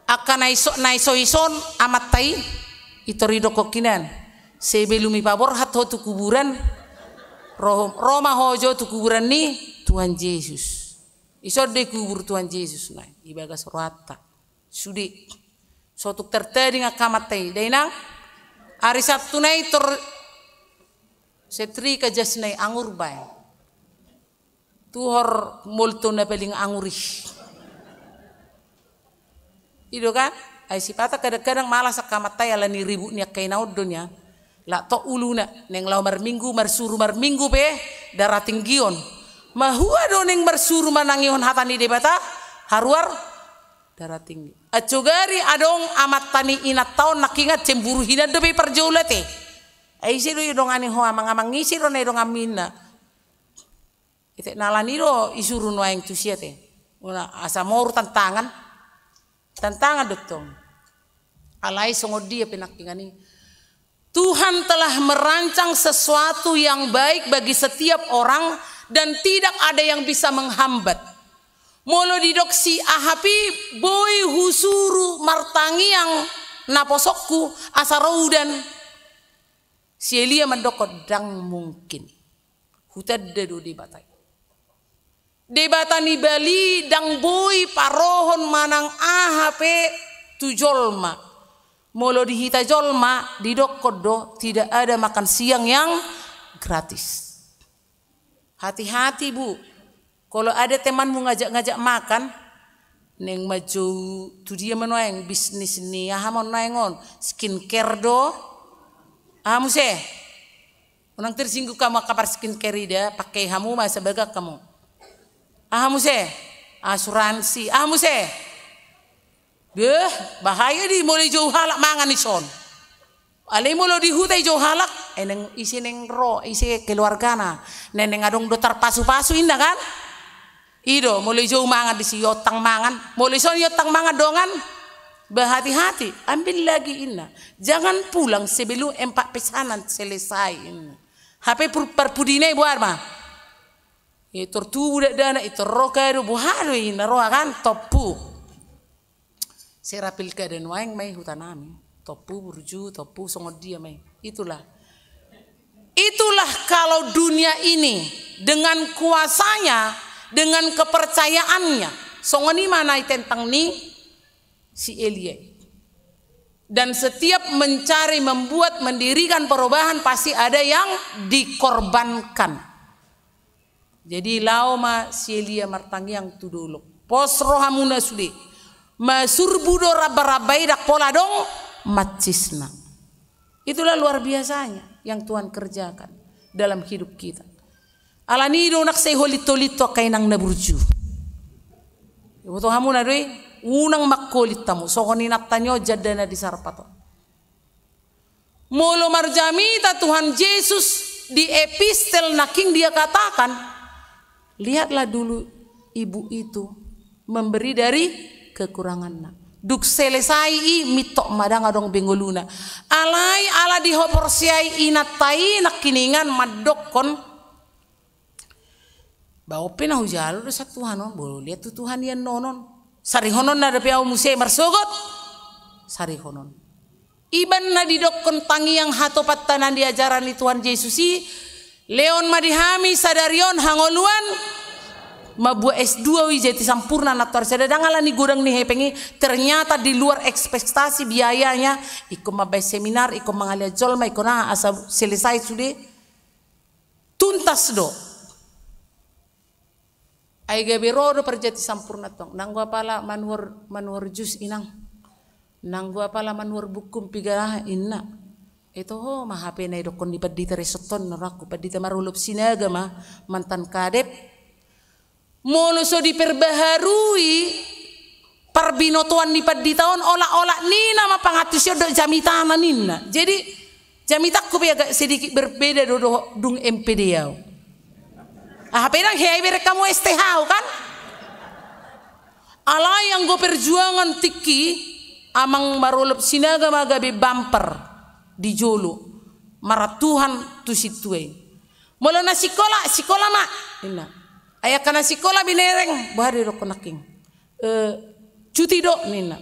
Angka na iso, na iso ison amanta i, i tor i dokkon hinan. Sebelum i paborhat ho tu kuburan, ro, ro ma ho jo tu kuburan ni Tuhan Jesus. Ison do i kubur Tuhan Jesus na i bagas rohanta. Sude. So tung tartading angka amanta i. Dainang, ari Sabtu na i tor setrika jas na i angur baen. Tuhor molto na paling angur i. I do kan? Ai sipata kadang-kadang malas angka amanta i ala ni ribut ni angka ina on do nian. Lak tok uluna, naeng laho marminggu, marsuru marminggu pe, darah tinggi on. Mahua do naeng marsuru manangihon hata ni Debata, haruar, darah tinggi. Ancogari adong amanta ni inanta on nangkiningan cemburu hinan dope parjolo ate. Ai ise do i dongani ho amang-amang, ise do na i donganmi inna. Ite na ala ni do isuru nuaeng tusi ate. Asa moru tantangan. Tantangan do tong. Alai songon dia pe nangkiningan i. Tuhan telah merancang sesuatu yang baik bagi setiap orang dan tidak ada yang bisa menghambat. Molo didok si Ahab i, boi husuru martangiang naposongku asa ro udan. Si Elia mandokkon, ndang mungkin. Hutanda do Debata i. Debata ni bali ndang boi parohon manang aha pe tu jolma. Molo di hita jolma, didokkon do, tidak ada makan siang yang gratis. Hati-hati, Bu. Kalau ada temanmu ngajak-ngajak makan, naeng manjou tu dia ma nuaeng bisnis ni aha ma nuaeng on, skincare do. Aha muse? Unang tersinggung hamu angka par skincare i da, pake hamu ma asa bagak hamu. Aha muse? Asuransi. Aha muse? Beh, bahaya di molo ijou halak mangan ison. Alai molo di huta ijou halak, eh, naeng ise naeng ro, ise keluargana. Naeng, naeng adong do tarpasu-pasu inna kan? I do, molo ijou mangan disi, iontang mangan. Molo ison iontang mangan dongan, berhati-hati, ambil lagi inna. Jangan pulang sebelum empat pesanan selesai inna. Hape pur-, parpudina i boha ma. I tor tubu dakdanak, i tor ro kado, boha do inna roha kan, tompu. Serapil keadaan nuaeng ma i huta nami. Tompu burju, tompu songon dia ma i. Itulah. Itulah kalau dunia ini dengan kuasanya, dengan kepercayaannya. Songon i ma na i tentang ni si Elia i. Dan setiap mencari, membuat, mendirikan perubahan pasti ada yang dikorbankan. Jadi laho ma si Elia martangiang tu dolok. Pos rohamuna sude. Masurbu do ramba-ramba i, ndang pola adong macisna. Itulah luar biasanya yang Tuhan kerjakan dalam hidup kita. Ala ni i do unang sai holit-holit tu angka inang na burju. Iboto hamuna do i, unang mangholit hamu. Songon inanta ni on jandana di Sarpat on. Molo marjamita Tuhan Jesus di epistel nangkin dia katakan, lihatlah dulu ibu itu memberi dari kekurangannya. Dung selesai i mintor ma, ndang adong be ngoluna. Alai ala dihaporseai inanta i nangkiningan mandokkon, ba on pe na hujalo do sian Tuhan on, bolo liat tu Tuhan i annon on. Sarihononna dope ahu muse marsogot. Sarihononna. Iban na didokkon tangiang hatopanta na di ajaran ni Tuhan Jesus i, lehon ma di hami sadari on hangoluan, mambuat S dua i, jadi sampurna nantoari sada, ndang ala ni godang ni hepeng i, ternyata di luar ekspektasi biayanya, ingkon mambaen seminar, ingkon mangalean jolma, ingkon aha, asa selesai sude. Tuntas do. Ai gabe ro do parjati sampurna tong. Nanggo apala manuhor, manuhor jus inang. Nanggo apala manuhor buku piga aha inna. Ito ho ma H P na idokkon ni pandita resort on, norangku, pandita Marolop Sinaga ma mantan kadep. Molo so diperbaharui parbinotoan ni pandita on, olat-olat nina ma pangantusion dohot jamitana ninna. Jadi jamitangku pe agak sedikit berbeda do, do dung M P D au. Ah, pedang hea iberek kamu S T H au kan? Alai anggo perjuangan tingki, amang Marolop Sinaga ma gabe bumper di jolo, marantuhan tu sintua i. Molo na sikola, sikola ma ninna. Ai angka na sikola binereng, boha do idokkon nangkin? Eh, cuti do ninna.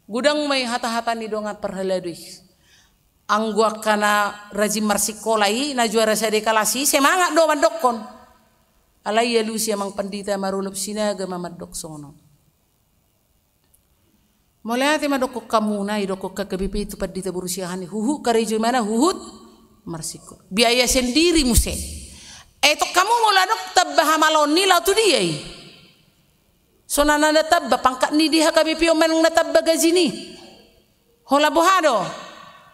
Godang ma i hata-hata ni dongan parhalado i. Anggo angka na rajin marsikola i, na juara sada kelas i, semangat do mandokkon. Alai alusi amang pandita Marolop Sinaga ma mandok songon on. Mauliate ma dokkon hamuna, idokkon H K B P tu pandita boru Siahaan i, huhut karejo imana, huhut marsikola. Biaya sendiri muse. Etong hamu molo adong tamba hamalaon ni, laho tu dia i? Songon na tamba pangkat ni di H K B P on manang na tamba gaji ni? Holan boha do?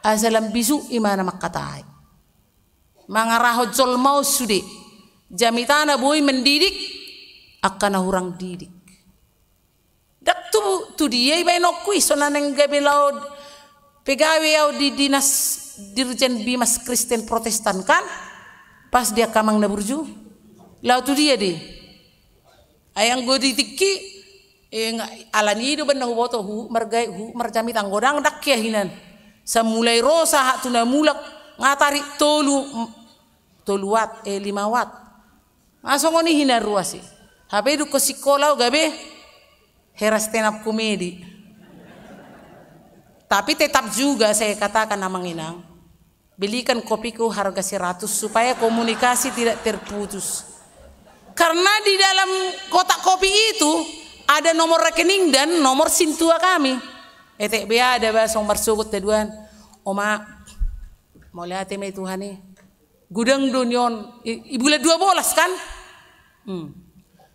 Asa lam bisuk imana mangkatai. Mangarahon jolma on sude. Jamitana boi mendidik angka na hurang didik. Ndang tu, tu dia ibaenonku i, songon na naeng gabe laho pegawe au di dinas Dirjen Bimas Kristen Protestan kan? Pas di angka amang na burju. Laho tu dia do i? Ai anggo di tingki, eh, nga-, alani i do umbahen na huboto, huhut margae, huhut marjamita, anggo ndang, ndang keyakinan. Samulai ro sahat tu na mulak, nga tarik tolu, m-, tolu watt, eh, lima watt. Nga songon i hina ruas i. Hape dung ho sikola au gabe hera stand up comedy. Tapi tetap juga saya katakan, amang inang, belikan kopiku harga seratus supaya komunikasi tidak terputus. Karena di dalam kotak kopi itu ada nomor rekening dan nomor sintua kami. Etek be ada ba songon marsogot haduan. Oma, mauliate ma i Tuhan i. Godang do ni on, i, i bulan dua belas kan? Hmm.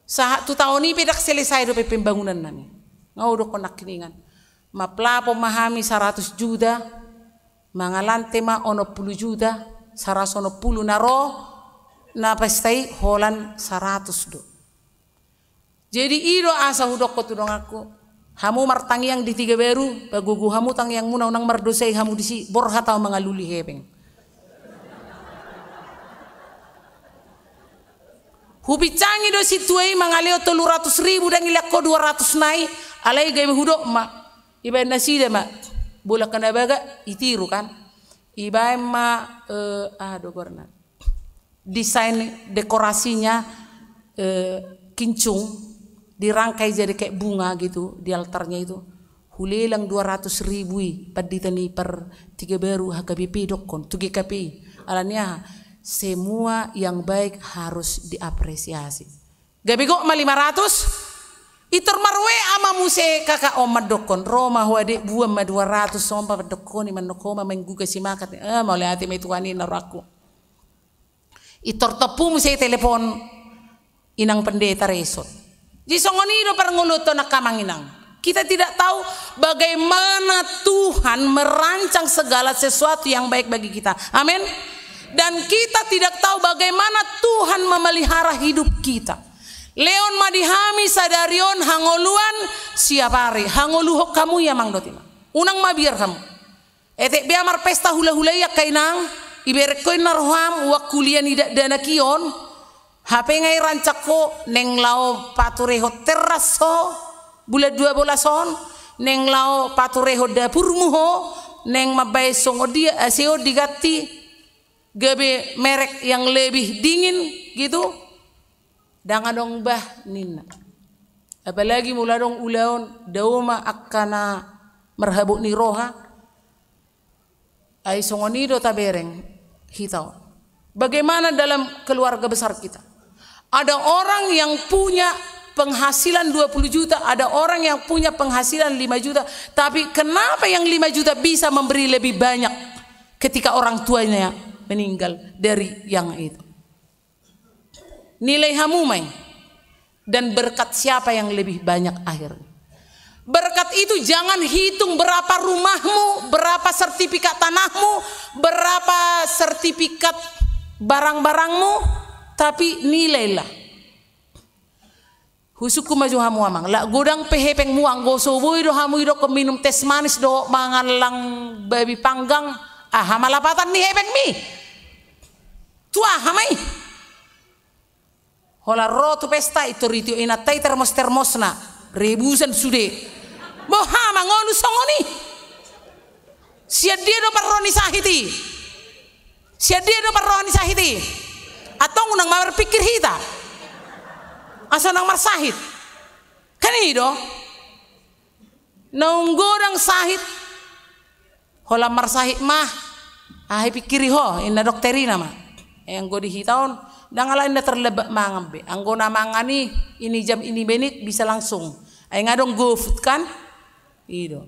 Sahat tu taon i pe ndang selesai dope pembangunan nami. Nga hudokkon nangkiningan. Maplapon ma hami saratus juta, mangalante ma onom pulu juta, saratus onom pulu na ro, na pesta i holan saratus do. Jadi i do asa hudokkon tu donganku, hamu martangiang di Tiga Baru, pagogo hamu tangiangmuna, unang mardosai hamu disi, borhat au mangalului hepeng. Hupincangi do sintua i mangalehon tolu ratus ribu, ndang ilean ho dua ratus nai, alai gabe hudok ma. Ibaen nasida ma, bolak na baga, itiru kan. Ibaen ma, eh, aha do goarna. Desain dekorasinya, eh, kinclong, dirangkai jadi kayak bunga gitu di altarnya itu. Hulelang dua ratus ribu i, pandita ni par Tiga Baru H K B P dokkon, tu G K P I. Alani aha? Semua yang baik harus diapresiasi. Gabe gok ma lima ratus, itor mar-W A ma muse kakak on mandokkon, ro ma ho adek, buan ma dua ratus, songon padokkon i, mandok ho ma mangguga simakat. Eh, mauliate ma i Tuhan i na rohangku. Itor tompu muse telepon inang pendeta resort. Jadi songon i do parngoluonta nangkin amang inang. Kita tidak tahu bagaimana Tuhan merancang segala sesuatu yang baik bagi kita. Amin. Dan kita tidak tahu bagaimana Tuhan memelihara hidup kita. Lehon ma di hami sadari on hangoluan siapari. Hangoluhon hamu i amang dohot inang. Unang mabiar hamu. Etek bea marpesta hulahula i angka inang, iberek ho inna roham, uang kuliah ni dakdanak i on, hape nga irancang ho, naeng laho paturehon teras ho, bulan dua belas on, naeng laho paturehon dapurmu ho, naeng mambaen songon dia, A C on diganti, gabe merek yang lebih dingin, gitu. Ndang adong bah ninna. Apalagi molo adong ulaon, dao ma angka na marhabot ni roha. Ai songon i do tabereng hita on. Bagaimana dalam keluarga besar kita? Ada orang yang punya penghasilan dua puluh juta, ada orang yang punya penghasilan lima juta, tapi kenapa yang lima juta bisa memberi lebih banyak ketika orang tuanya meninggal dari yang itu? Nilai hamu ma i. Dan berkat siapa yang lebih banyak akhirnya. Berkat itu jangan hitung berapa rumahmu, berapa sertifikat tanahmu, berapa sertifikat barang-barangmu, tapi nilailah. Husungkun ma jo hamu amang, lak godang pe hepengmu, anggo so boi do hamu idokkon minum teh manis dohot mangallang babi panggang, aha ma lapatan ni hepengmi? Tu aha ma i? Holan ro tu pesta, intor itio inanta i termos-termosna, rebusan sude. Boha ma ngolu songon i? Sian dia do parro ni sahit i? Sian dia do parro ni sahit i? Antong unang marpikir hita asa unang marsahit. Kan i do. Naung godang sahit, holan marsahit ma, aha i pikiri ho, inna dokter i nama. E, anggo di hita on, ndang alai na terlambat mangan be. Anggo na mangan i, ini jam ini menit bisa langsung. Ai nga dong GoFood kan? I do.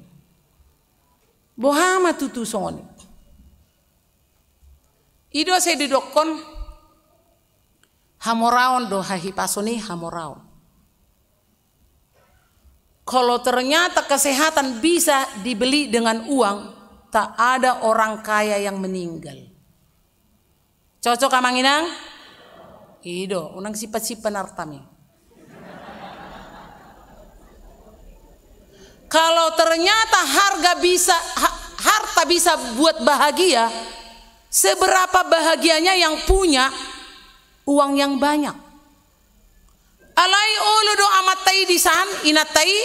Boha ma tutu songon i? I do sai didokkon hamoraon do, hahipason i hamoraon. Kalau ternyata kesehatan bisa dibeli dengan uang, tak ada orang kaya yang meninggal. Cocok amang inang? I do, unang simpan-simpan artami. Kalau ternyata harga bisa, ha-, harta bisa buat bahagia, seberapa bahagianya yang punya uang yang banyak? Alai olo do amanta i disan, inanta i.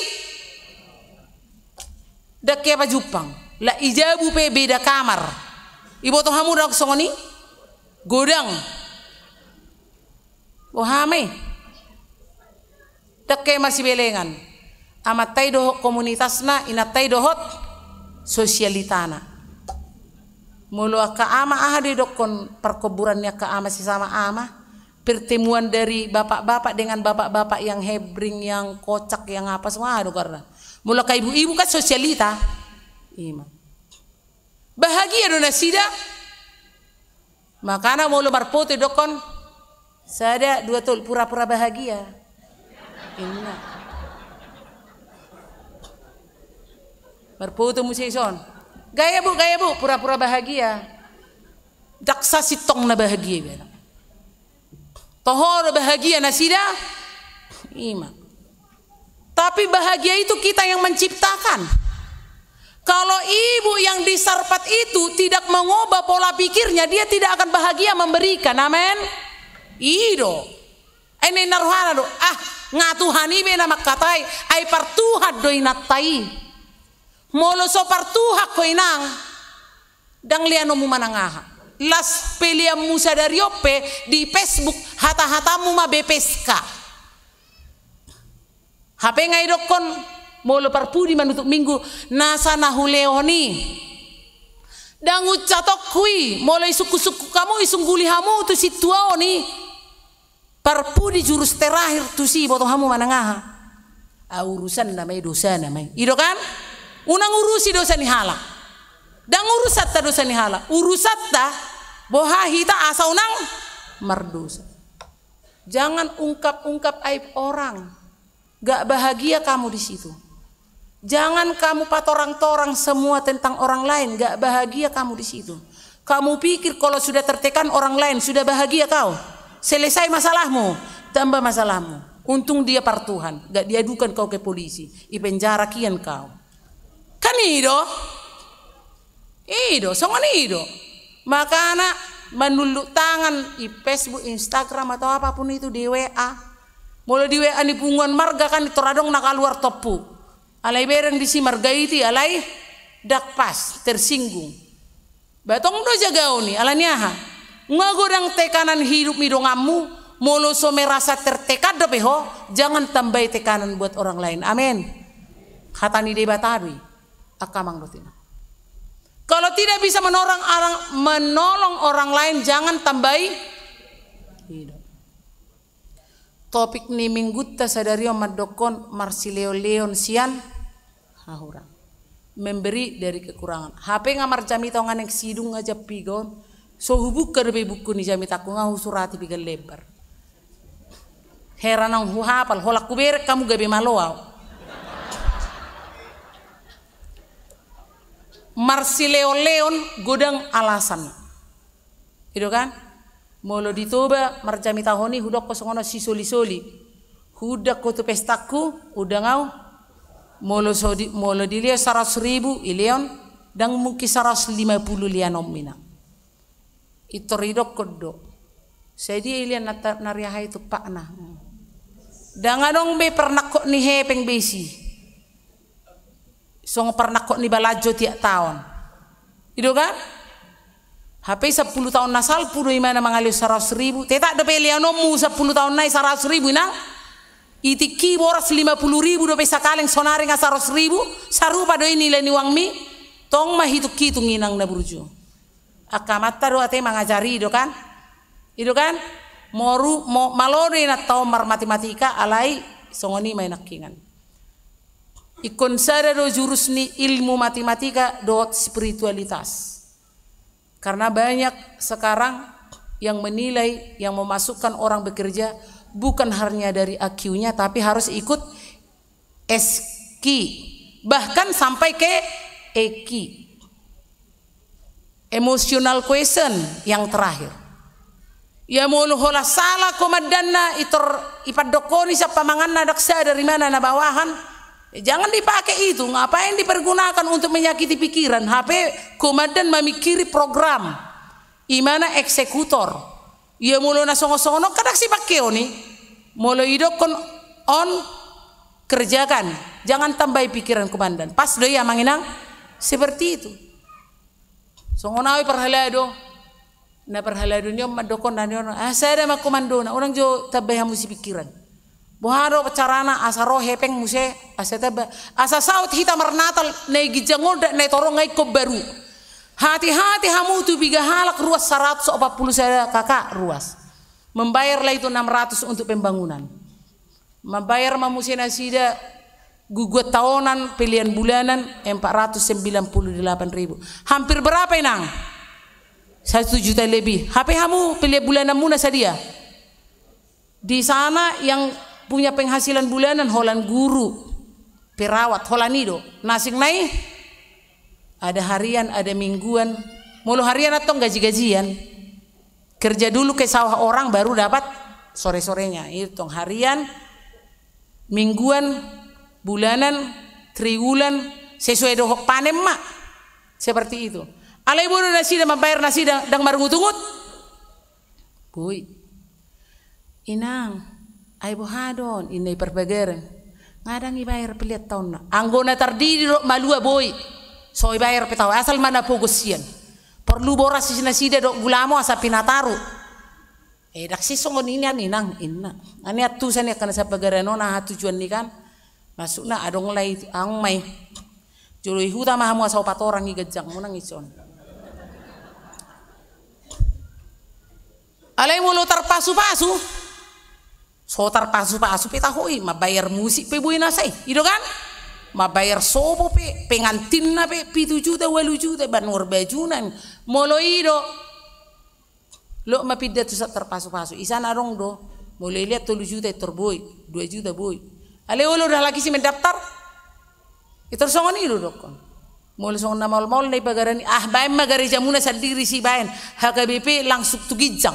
Ndang hea pajumpang. Lak i jabu pe beda kamar. Iboto hamu ndang songon i? Godang. Boha ma i? Ndang hea marsibelengan. Amanta i dohot komunitasna, inanta i dohot sosialitana. Molo angka ama, aha do idokkon parkoburan ni angka ama sesama ama? Pertemuan dari bapak-bapak dengan bapak-bapak yang hebring, yang kocak, yang apa, semua ada karena. Molo angka ibu-ibu kan sosialita. Ima. Bahagia do nasida. Makana molo marfoto idokkon, sada, dua, tolu, pura-pura bahagia. Ima. Marfoto muse ison. Gaya, Bu, gaya, Bu, pura-pura bahagia. Ndang sasintongna bahagia iba. Toho do bahagia nasida? Ima. Tapi bahagia itu kita yang menciptakan. Kalau ibu yang disarpat itu tidak mengubah pola pikirnya, dia tidak akan bahagia memberikan. Amin. I do. Ai ninna rohana do, ah, nga Tuhan i be na mangkatai, ai partuhan do inanta i. Molo so partuhan ho inang, ndang leanonmu manang aha. Las peleanmu sadari on pe di Facebook, hata-hatamu ma be peska. Hape nga idokkon, molo parpudi manutup minggu, nasa na hulehon i. Ndang uncatokku i, molo isungkun-sungkun hamu, isungguli hamu tu sintua on i. Parpudi jurus terakhir tusi, boto hamu manang aha? Ah, urusanna ma i, dosana ma i. I do kan? Unang urusi dosa ni halak. Ndang urusanta dosa ni halak. Urusanta boha hita asa unang mardosa. Jangan ungkap-ungkap aib orang. Gak bahagia kamu di situ. Jangan kamu patorang-torang semua tentang orang lain, gak bahagia kamu di situ. Kamu pikir kalau sudah tertekan orang lain, sudah bahagia kau? Selesai masalahmu, tambah masalahmu. Untung dia partuhan, gak diadukan kau ke polisi, i penjara kian kau. Kan i do? I do, songon i do. Makana manunduk tangan i Facebook, Instagram, atau apapun itu di W A. Molo di W A ni punguan marga kan, tor adong na kaluar tompu. Alai bereng disi marga iti, alai ndang pas, tersinggung. Ba tong do jagaon i, ala ni aha? Nga godang tekanan hidup ni donganmu, molo so merasa tertekan dope ho, jangan tambai tekanan buat orang lain. Amin. Hata ni Debata do i. Angka amang dohot inang. Kalau tidak bisa menolong orang, menolong orang lain, jangan tambai. I do. Topik ni minggunta sadari on mandokkon marsilehon-lehon sian hahurang. Memberi dari kekurangan. Hape nga marjamita on, nga naeng sidung aja piga on. So hubuka dope buku ni jamitangku, nga husurati piga lembar. Hera naung huhapal, holan huberek hamu gabe malo au. Marsileonleon godang alasan. I do kan? Molo di Toba marjamitahon i hudokkon songon on, sisolisoli. Huundang ho tu pestangku, undang au. Molo so di, molo dilean saratus ribu, ilean, ndang mungkin saratus lima puluh leanonmi nang. Pintor idokkon do. Sadia ilean na ta-, na riahai tumpakna. Ndang adong be parnangkok ni hepeng be isi. Songon parnangkok ni balanjo tiap taon. I do kan? Hape sampulu taon na salpu do imana mangalean saratus ribu. Tetap dope leanonmu sampulu taon nai saratus ribu, inang. I tingki boras lima puluh ribu dope sakaleng, sonari nga saratus ribu, sarupa do i nilai ni uangmi. Tong ma hitunghitung, inang na burju. Angka amanta do ate mangajari, i do kan? I do kan? Moru, mo-, malo do inanta on marmatematika, alai songon i ma i nangkiningan. Ingkon sada do jurus ni ilmu matematika dohot spiritualitas. Karena banyak sekarang yang menilai, yang memasukkan orang bekerja bukan hanya dari I Q-nya, tapi harus ikut S Q, bahkan sampai ke E Q. Emotional quotient yang terakhir. Ia molo holan sala komandanna, pintor ipandokkoni sian pamanganna, ndang sadar imana na bawahan. Jangan dipakai itu, ngapain dipergunakan untuk menyakiti pikiran? Hape komandan mamikiri program, imana eksekutor. Ia molo na songon-songon on, ndang sipangkeon i. Molo idokkon on, kerjakan, jangan tambai pikiran komandan. Pas do i, amang inang? Seperti itu. Songon au i parhalado. Na parhalado ni on mandokkon na ni on, ah, sada ma komandona, unang jo tambai hamu sipikiran. Boha do carana asa ro hepeng muse, asa tamba, asa saut hita marnatal, na i ginjang on dohot na i torop nga ingkon baru. Hati-hati hamu tu piga halak ruas, saratus opat puluh sada K K ruas. Membayarlah itu enam ratus untuk pembangunan. Mambayar ma muse nasida guguan taonan, pelean bulanan, empat ratus sembilan puluh delapan ribu. Hampir berapa, inang? Satu juta lebih. Hape hamu pelean bulananmuna sadia? Di sana yang punya penghasilan bulanan holan guru, perawat, holan i do. Na asing nai ada harian, ada mingguan. Molo harian antong gaji-gajian. Kerja dulu ke sawah orang, baru dapat sore-sorenya. Itu tong harian, mingguan, bulanan, triwulan, sesuai dohot panen ma. Seperti itu. Alai boi do nasida mambayar nasida ndang marungut-ungut? Boi. Inang, ai boha do on, inna i parbagaran. Nga ndang ibayar pelean taonna. Anggo na tardidi dohot malua boi. So ibayar pe taon, asal ma na pogos sian. Porlu boras nasida dohot gulamo asa pinataru. Eh, ndang sisongon i nian, inang, inna. Ani antusan i angka na sambagaran on, aha tujuan ni kan? Maksudna adong lai, aung ma i. Jolo i huta ma hamu asa opat orang i ganjangmu nang ison. Alai molo tarpasu-pasu, so tarpasu-pasu pe taho i, mambayar musik pe boi na sai, i do kan? Mambayar sopo pe, pengantinna pe, pitu juta, ualu juta, banuar bajunan. Molo i do, loas ma pinda tu sahat tarpasu-pasu. Isana adong do, molo ilean tolu juta, pintor boi, dua juta boi. Alai olo do halak i si mendaftar. Pintor songon i do dokkon. Molo songon na maol-maol na i pagaran i, ah, baen ma garejamuna sandiri sibaen. H K B P langsung tu ginjang.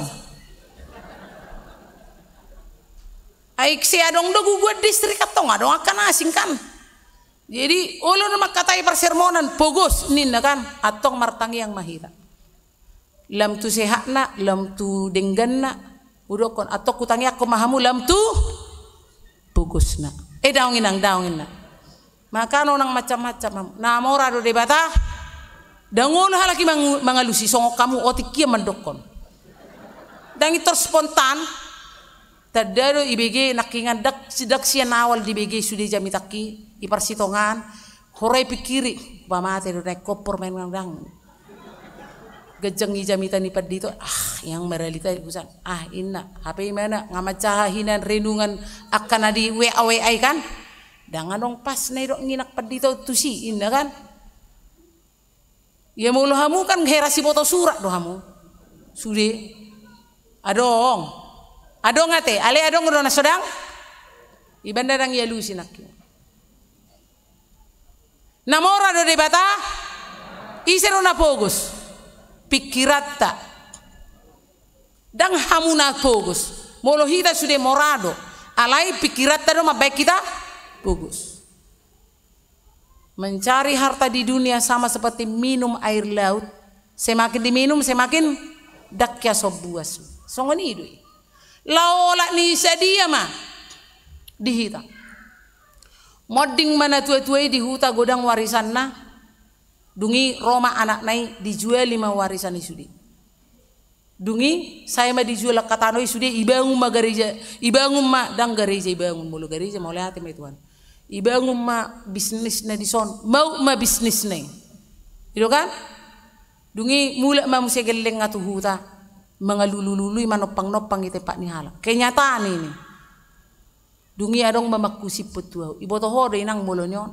Ai sai adong do guguan distrik antong, adong angka na asing kan. Jadi olo do mangkatai parsermonan, pogos ninna kan, antong martangiang ma hita. Lam tu sehatna, lam tu dengganna, hudokkon, antong hutangiangkon ma hamu lam tu pogosna. Eh, daong inang, daong inna. Maka unang macam-macam hamu. Na mora do Debata, ndang olo halak i mangu-, mangalusi songon hamu otik i mandokkon. Ndang pintor spontan, tanda do ibege nangkiningan ndang, ndang sian awal dibege sude jamitangki, i parsitongaan, hora i pingkiri, pamate do naeng kompor maen ndang. Ganjang i jamita ni pandita, ah, inang maralita usan, ah, inna, hape imana, nga manjaha hinan renungan angka na di W A W A i kan, ndang adong pas na idok ni nang pandita tusi, inna kan. Ia molo hamu kan hera siboto surat do hamu. Sude. Adong. Adong ate, alai adong do na so dang, ibana ndang dialusi nangkin. Na mora do Debata, ise do na pogos? Pingkiranta. Ndang hamu na pogos. Molo hita sude mora do, alai pingkiranta do mambahen hita pogos. Mencari harta di dunia sama seperti minum air laut, semakin diminum semakin dangkia sombuas. Songon i do i. Laolat ni sadia ma di hita. Monding ma natua-tua i di huta, godang warisanna. Dung i ro ma anakna i, dijuali ma warisan i sude. Dung i sae ma dijual angka tano i sude, ibangun ma gareja, ibangun ma, ndang gareja ibangun, molo gareja mauliate ma i Tuhan. Ibangun ma bisnisna dison, maup ma bisnisna i. I do kan? Dung i mulak ma muse gellengna tu huta, mangalului-lului, manompang-nompang i tempat ni halak. Kenyataan ini. Dung i adong ma mangkusiphon tu ahu, iboto ho do inang molo ni on?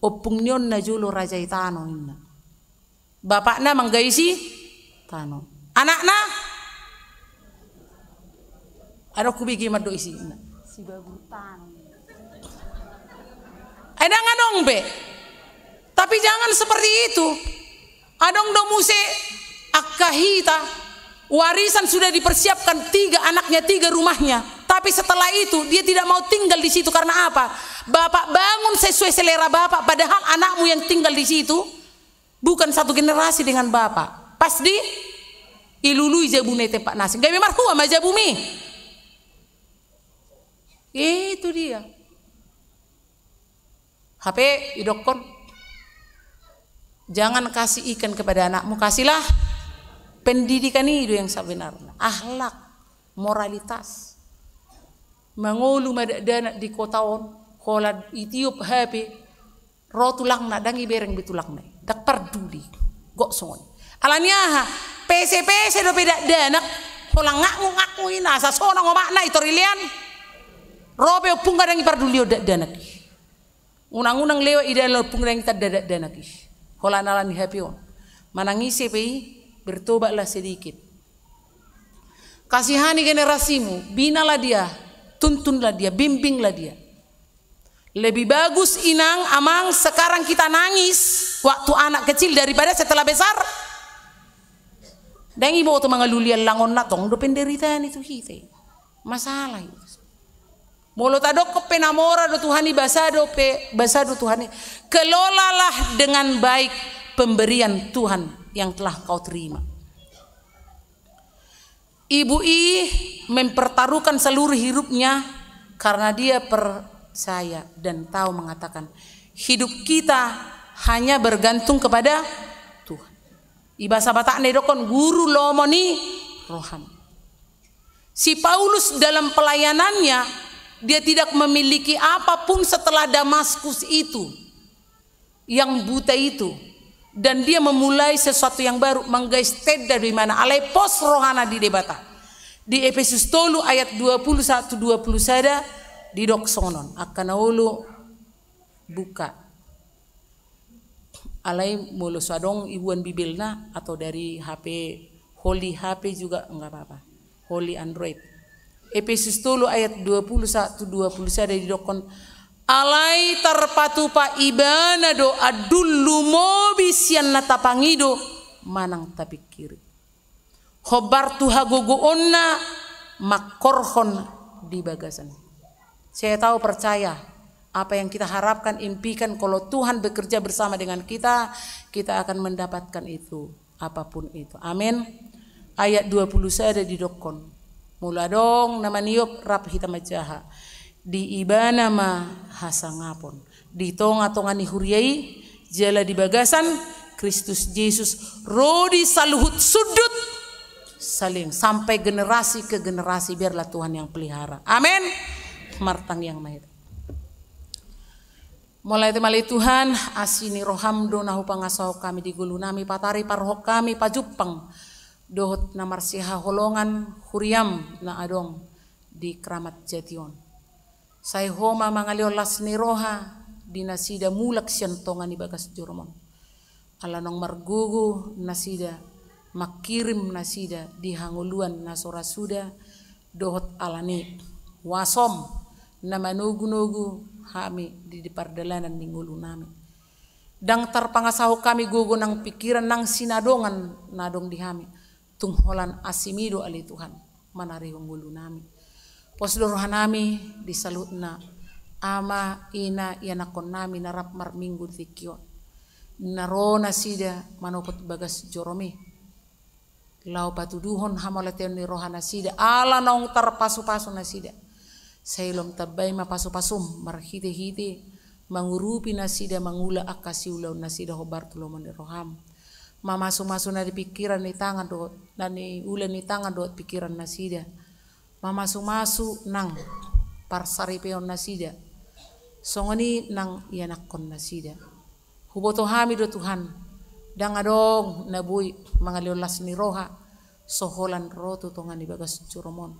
Ompung ni on najolo raja i tano, ninna. Bapakna manggaisi tano. Anakna? Adong hubege mandok isi, ninna. Sibagul tano. Ai ndang adong be. Tapi jangan seperti itu. Adong do muse angka hita, warisan sudah dipersiapkan tiga anaknya, tiga rumahnya. Tapi setelah itu dia tidak mau tinggal di situ. Karena apa? Bapak bangun sesuai selera bapak, padahal anakmu yang tinggal di situ bukan satu generasi dengan bapak. Pas dilului jabuna i tempat na asing, gabe marhua ma jabumi. Itu dia. Hape idokkon, jangan kasih ikan kepada anakmu, kasihlah pendidikan. I do yang sebenarna, akhlak, moralitas. Mangolu ma dakdanak di kota on, holan itiop hape, ro tulangna, ndang ibereng be tulangna i, ndang parduli. Gok songon i. Alani aha? Pese-pese dope dakdanak, holan ngaknguk-ngaknguk i, na asa sonang omakna i tor dilean. Ro pe ompungna, ndang iparduli on dakdanak i. Unang-unang lewat i dalan, ompungna ndang itanda dakdanak i. Holan alani hape on. Manang ise pe i, bertobatlah sedikit. Kasihani generasimu, binalah dia, tuntunlah dia, bimbinglah dia. Lebih bagus inang, amang, sekarang kita nangis waktu anak kecil daripada setelah besar. Ndang iboto mangalului allangon na tong do penderitaan i tu hita i. Masalah i. Molo tadokkon pe na mora do Tuhan i, basa do pe, basa do Tuhan i. Kelolalah dengan baik pemberian Tuhan yang telah kau terima. Ibu i mempertaruhkan seluruh hidupnya karena dia percaya dan tahu, mengatakan, hidup kita hanya bergantung kepada Tuhan. I basa Batakna idokkon guru lomo ni roham. Si Paulus dalam pelayanannya, dia tidak memiliki apapun setelah Damaskus itu, yang buta itu, dan dia memulai sesuatu yang baru, manggais tenda do imana, alai pos rohana di Debata. Di Epesus tolu ayat dua puluh satu, dua puluh sada, didok songon on, angka na olo buka. Alai molo so adong ibuan Bibelna atau dari H P, holy H P juga enggak apa-apa. Holy Android. Epesus tolu ayat dua puluh satu, dua puluh sada didokkon, alai tarpatupa ibana do andul lumobi sian na tapangido manang tapingkiri. Hombar tu hagogoonna mangkorhon di bagasan. Saya tahu, percaya, apa yang kita harapkan, impikan, kalau Tuhan bekerja bersama dengan kita, kita akan mendapatkan itu, apapun itu. Amin. Ayat dua puluh sada didokkon, molo adong na maniop, rap hita manjaha. Di ibana ma hasangapon di tonga-tonga ni huria i, jala di bagasan Kristus Jesus, ro di saluhut sundut salelengi, sampai generasi ke generasi, biarlah Tuhan yang pelihara. Amin. Martangiang ma hita. Mauliate ma ale Tuhan, asi ni roham do na hupangasahon hami di ngolunami, patari parrohahon hami pajumpang dohot na marsihaholongan huriam na adong di Kramat Jati on. Sai Ho ma mangalehon las ni roha di nasida mulak sian tonga ni bagas joroM on. Ala naung margogo nasida, mangkirim nasida di hangoluan na so ra suda, dohot ala ni huasom na manogunogu hami di, di pardalanan ni ngolunami. Ndang tarpangasahon hami gogo nang pingkiran nang sinadongan na adong di hami. Tung holan asimi do ale Tuhan manarihon ngolunami. Pos do rohanami di saluhutna ama, ina, ianakkonnami na rap marminggu di tingki on, na ro nasida manopot bagas joromi laho patuduhon hamauliateon ni rohanasida ala naung tarpasupasu nasida. Sai lam tambai ma pasupasum marhitehite mangurupi nasida mangula angka siulaonnasida hombar tu lomo ni roham. Mamasumasu na di pingkiran ni tangan dohot, na niula ni tangan dohot pingkirannasida. Mamasumasu nang parsaripeonnasida, songon i nang ianakkonnasida. Huboto hami do Tuhan, ndang adong na boi mangalehon las ni roha so holan ro tu tonga ni bagas jorom on.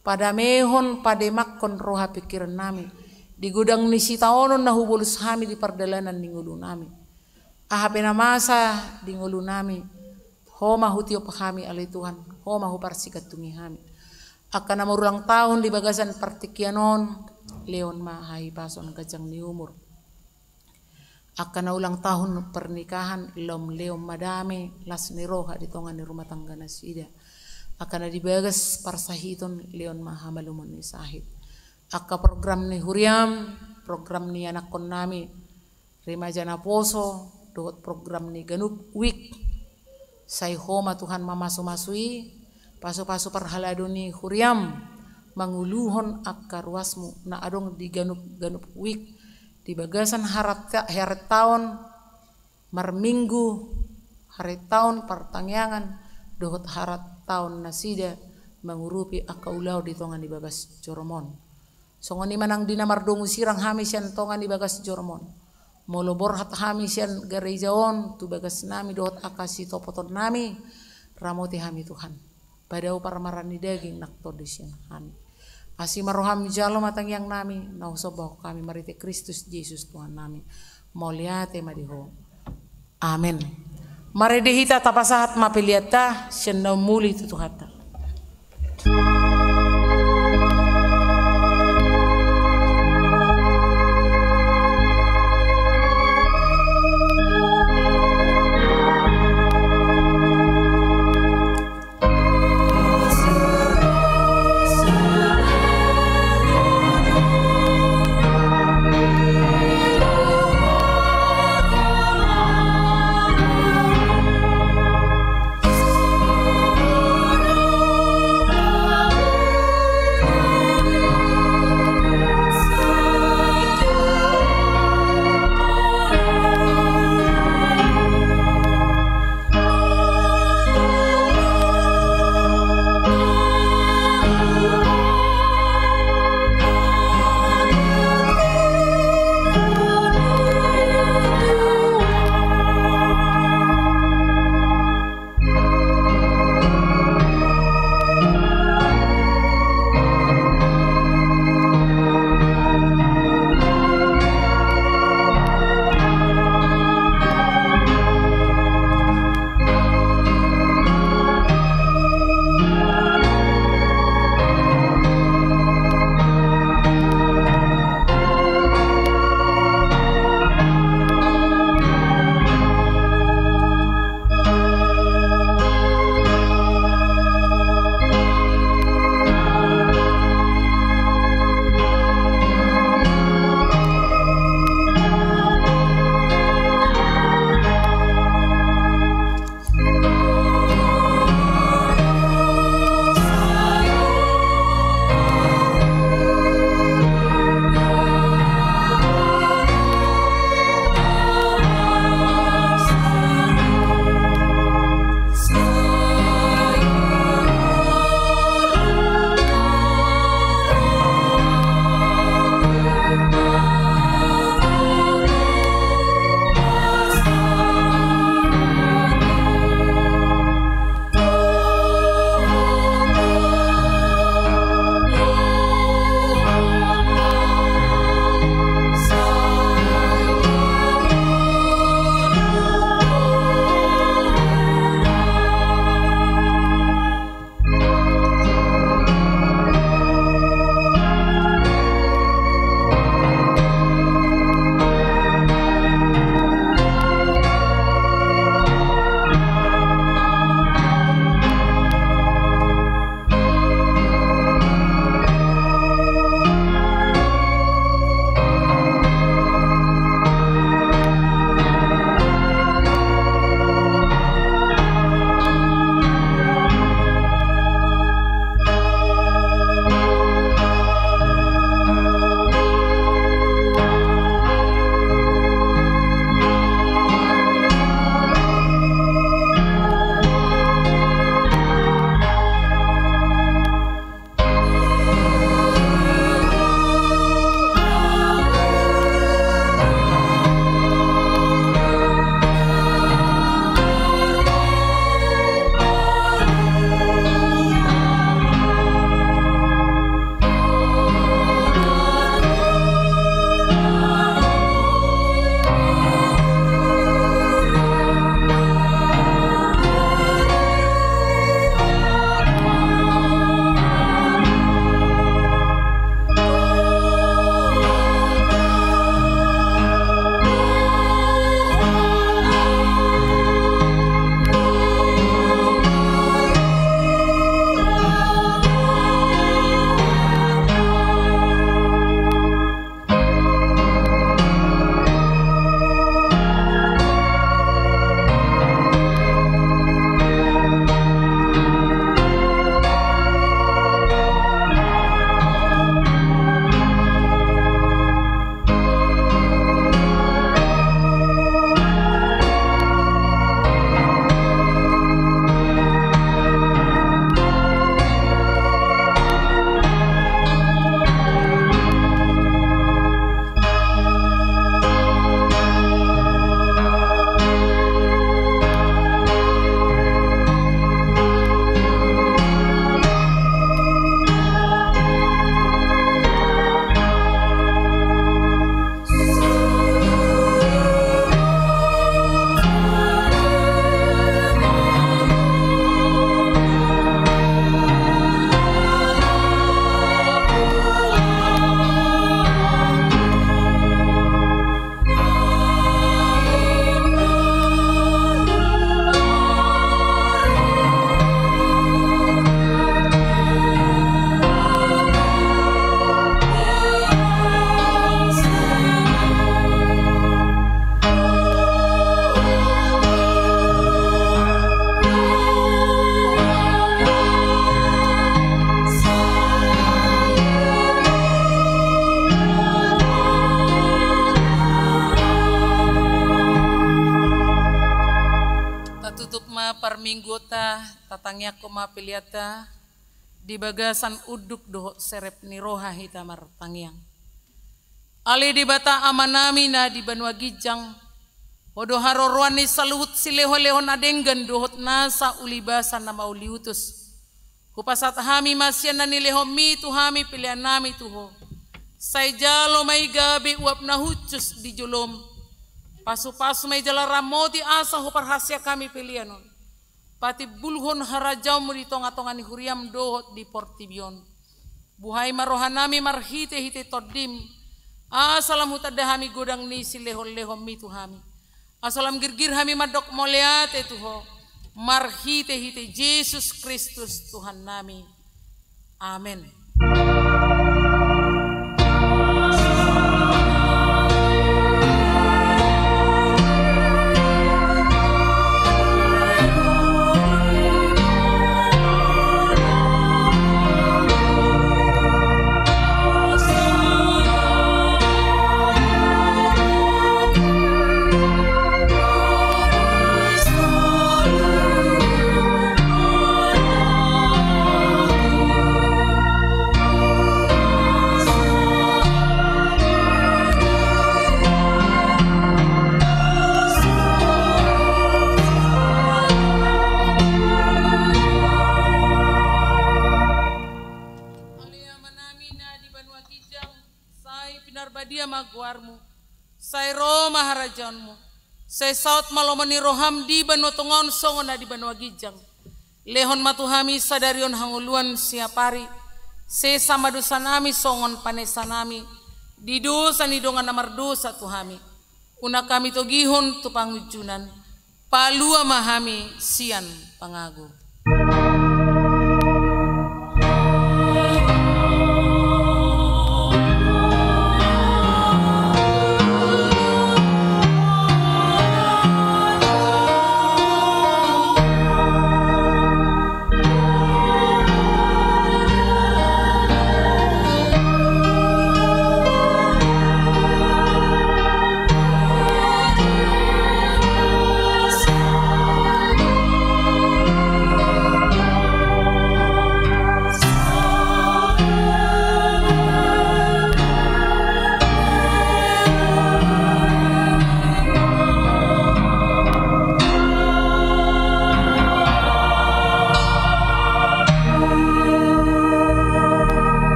Padamehon, pademakkon roha pingkirannami di godang ni sitaonon na hubolus hami di pardalanan ni ngolunami. Aha pe na masa di ngolunami, Ho ma hutiop hami ale Tuhan, Ho ma huparsigantungi hami. Angka na marulang tahun di bagasan partingkian on, lehon ma hahipason, ganjang ni umur. Angka na ulang tahun pernikahan, lam lehon ma dame, las ni roha di tonga ni rumah tangganasida. Angka na di bagas parsahiton, lehon ma hamalumon ni sahit. Angka program ni huriam, program ni anakkonnami, remaja naposo, dohot program ni ganup wijk. Sai Ho ma Tuhan mamasumasu i, pasupasu parhalado ni huriam manguluhon angka ruasmu na adong di ganup, ganup wijk, di bagasan harat-, haretaon marminggu, haretaon partangiangan, dohot haretaonnasida mangurupi angka ulaon di tonga ni bagas jorom on. Songon i ma nang di na mardomu sirang hami sian tonga ni bagas jorom on. Molo borhat hami sian gareja on tu bagasnami dohot angka sitopotonnami, ramoti hami Tuhan. Padao parmaraan ni daging nang tondi sian hami. Asi ma roham, jalo ma tangiangnami, na husombahon hami marhite Kristus Jesus Tuhannami. Mauliate ma di Ho. Amen. Marende hita, tapasahat ma peleanta sian na umuli tu Tuhanta. Parmingguonta, tatangiangkon ma peleanta di bagasan unduk dohot serep ni roha hita martangiang. Ale Debata Amanami na di banua ginjang, Ho do haroroan ni saluhut silehonlehon na denggan dohot nasa ulibasa na mauliutus. Hupasahat hami ma sian na nilehonMi tu hami peleannami tu Ho. Sai jalo ma i gabe uap na hushus di joloM. Pasupasu ma i jala ramoti asa huparhaseang hami pelean on. Patimbulhon harajaonMu di tongatonga ni huriaM dohot di portibi on. Buhai ma rohanami marhitehite TondiM, asa lam hutanda hami godang ni silehonlehonMi tu hami. Asa lam girgir hami mandok mauliate tu Ho, marhitehite Jesus Kristus Tuhannami. Amen. Ale Amanami na di banua ginjang, sai pinarbadia ma goarMu. Sai ro ma harajaonMu. Sai saut ma lomo ni rohaM di banua tonga on songon na di banua ginjang. Lehon ma tu hami sadari on hangoluan siapari. Sesa ma dosanami songon panesanami di dosa ni dongan na mardosa tu hami. Unang hami togihon tu pangunjunan. Palua ma hami sian pangago.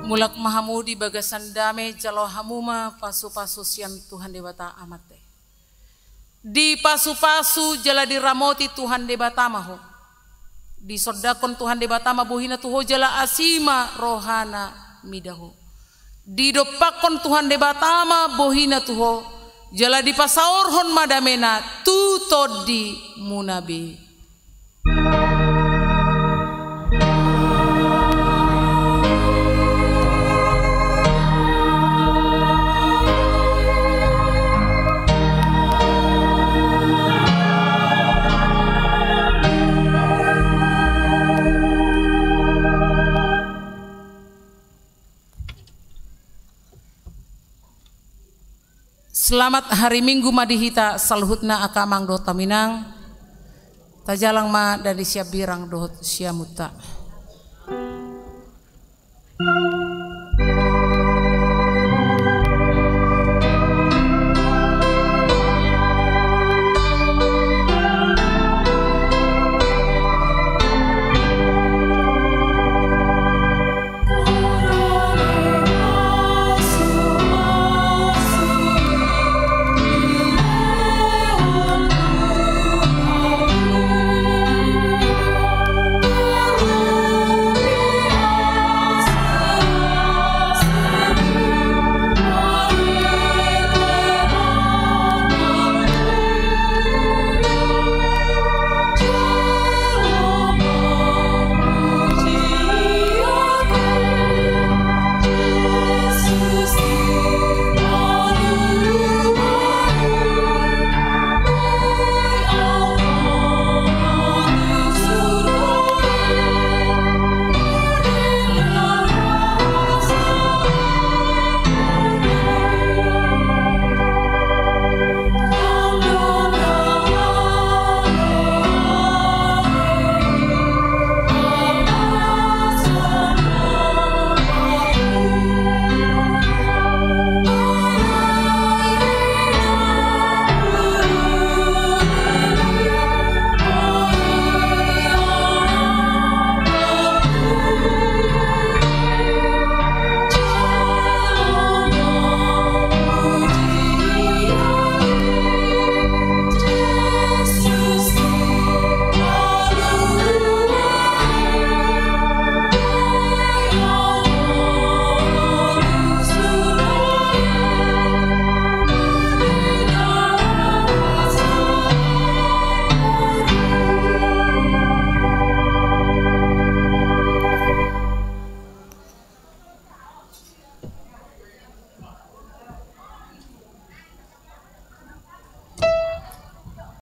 Mulak ma hamu di bagasan dame, jalo hamu ma pasupasu sian Tuhan Debata Amanta. Dipasupasu jala diramoti Tuhan Debata ma ho. Disondangkon Tuhan Debata ma bohina tu ho jala asi ma rohana mida ho. Didompakkon Tuhan Debata ma bohina tu ho, jala dipasaorhon ma damena tu tondimuna be. Selamat hari Minggu ma di hita saluhutna angka amang dohot inang. Tajalang ma dandi siambirang dohot siamunta.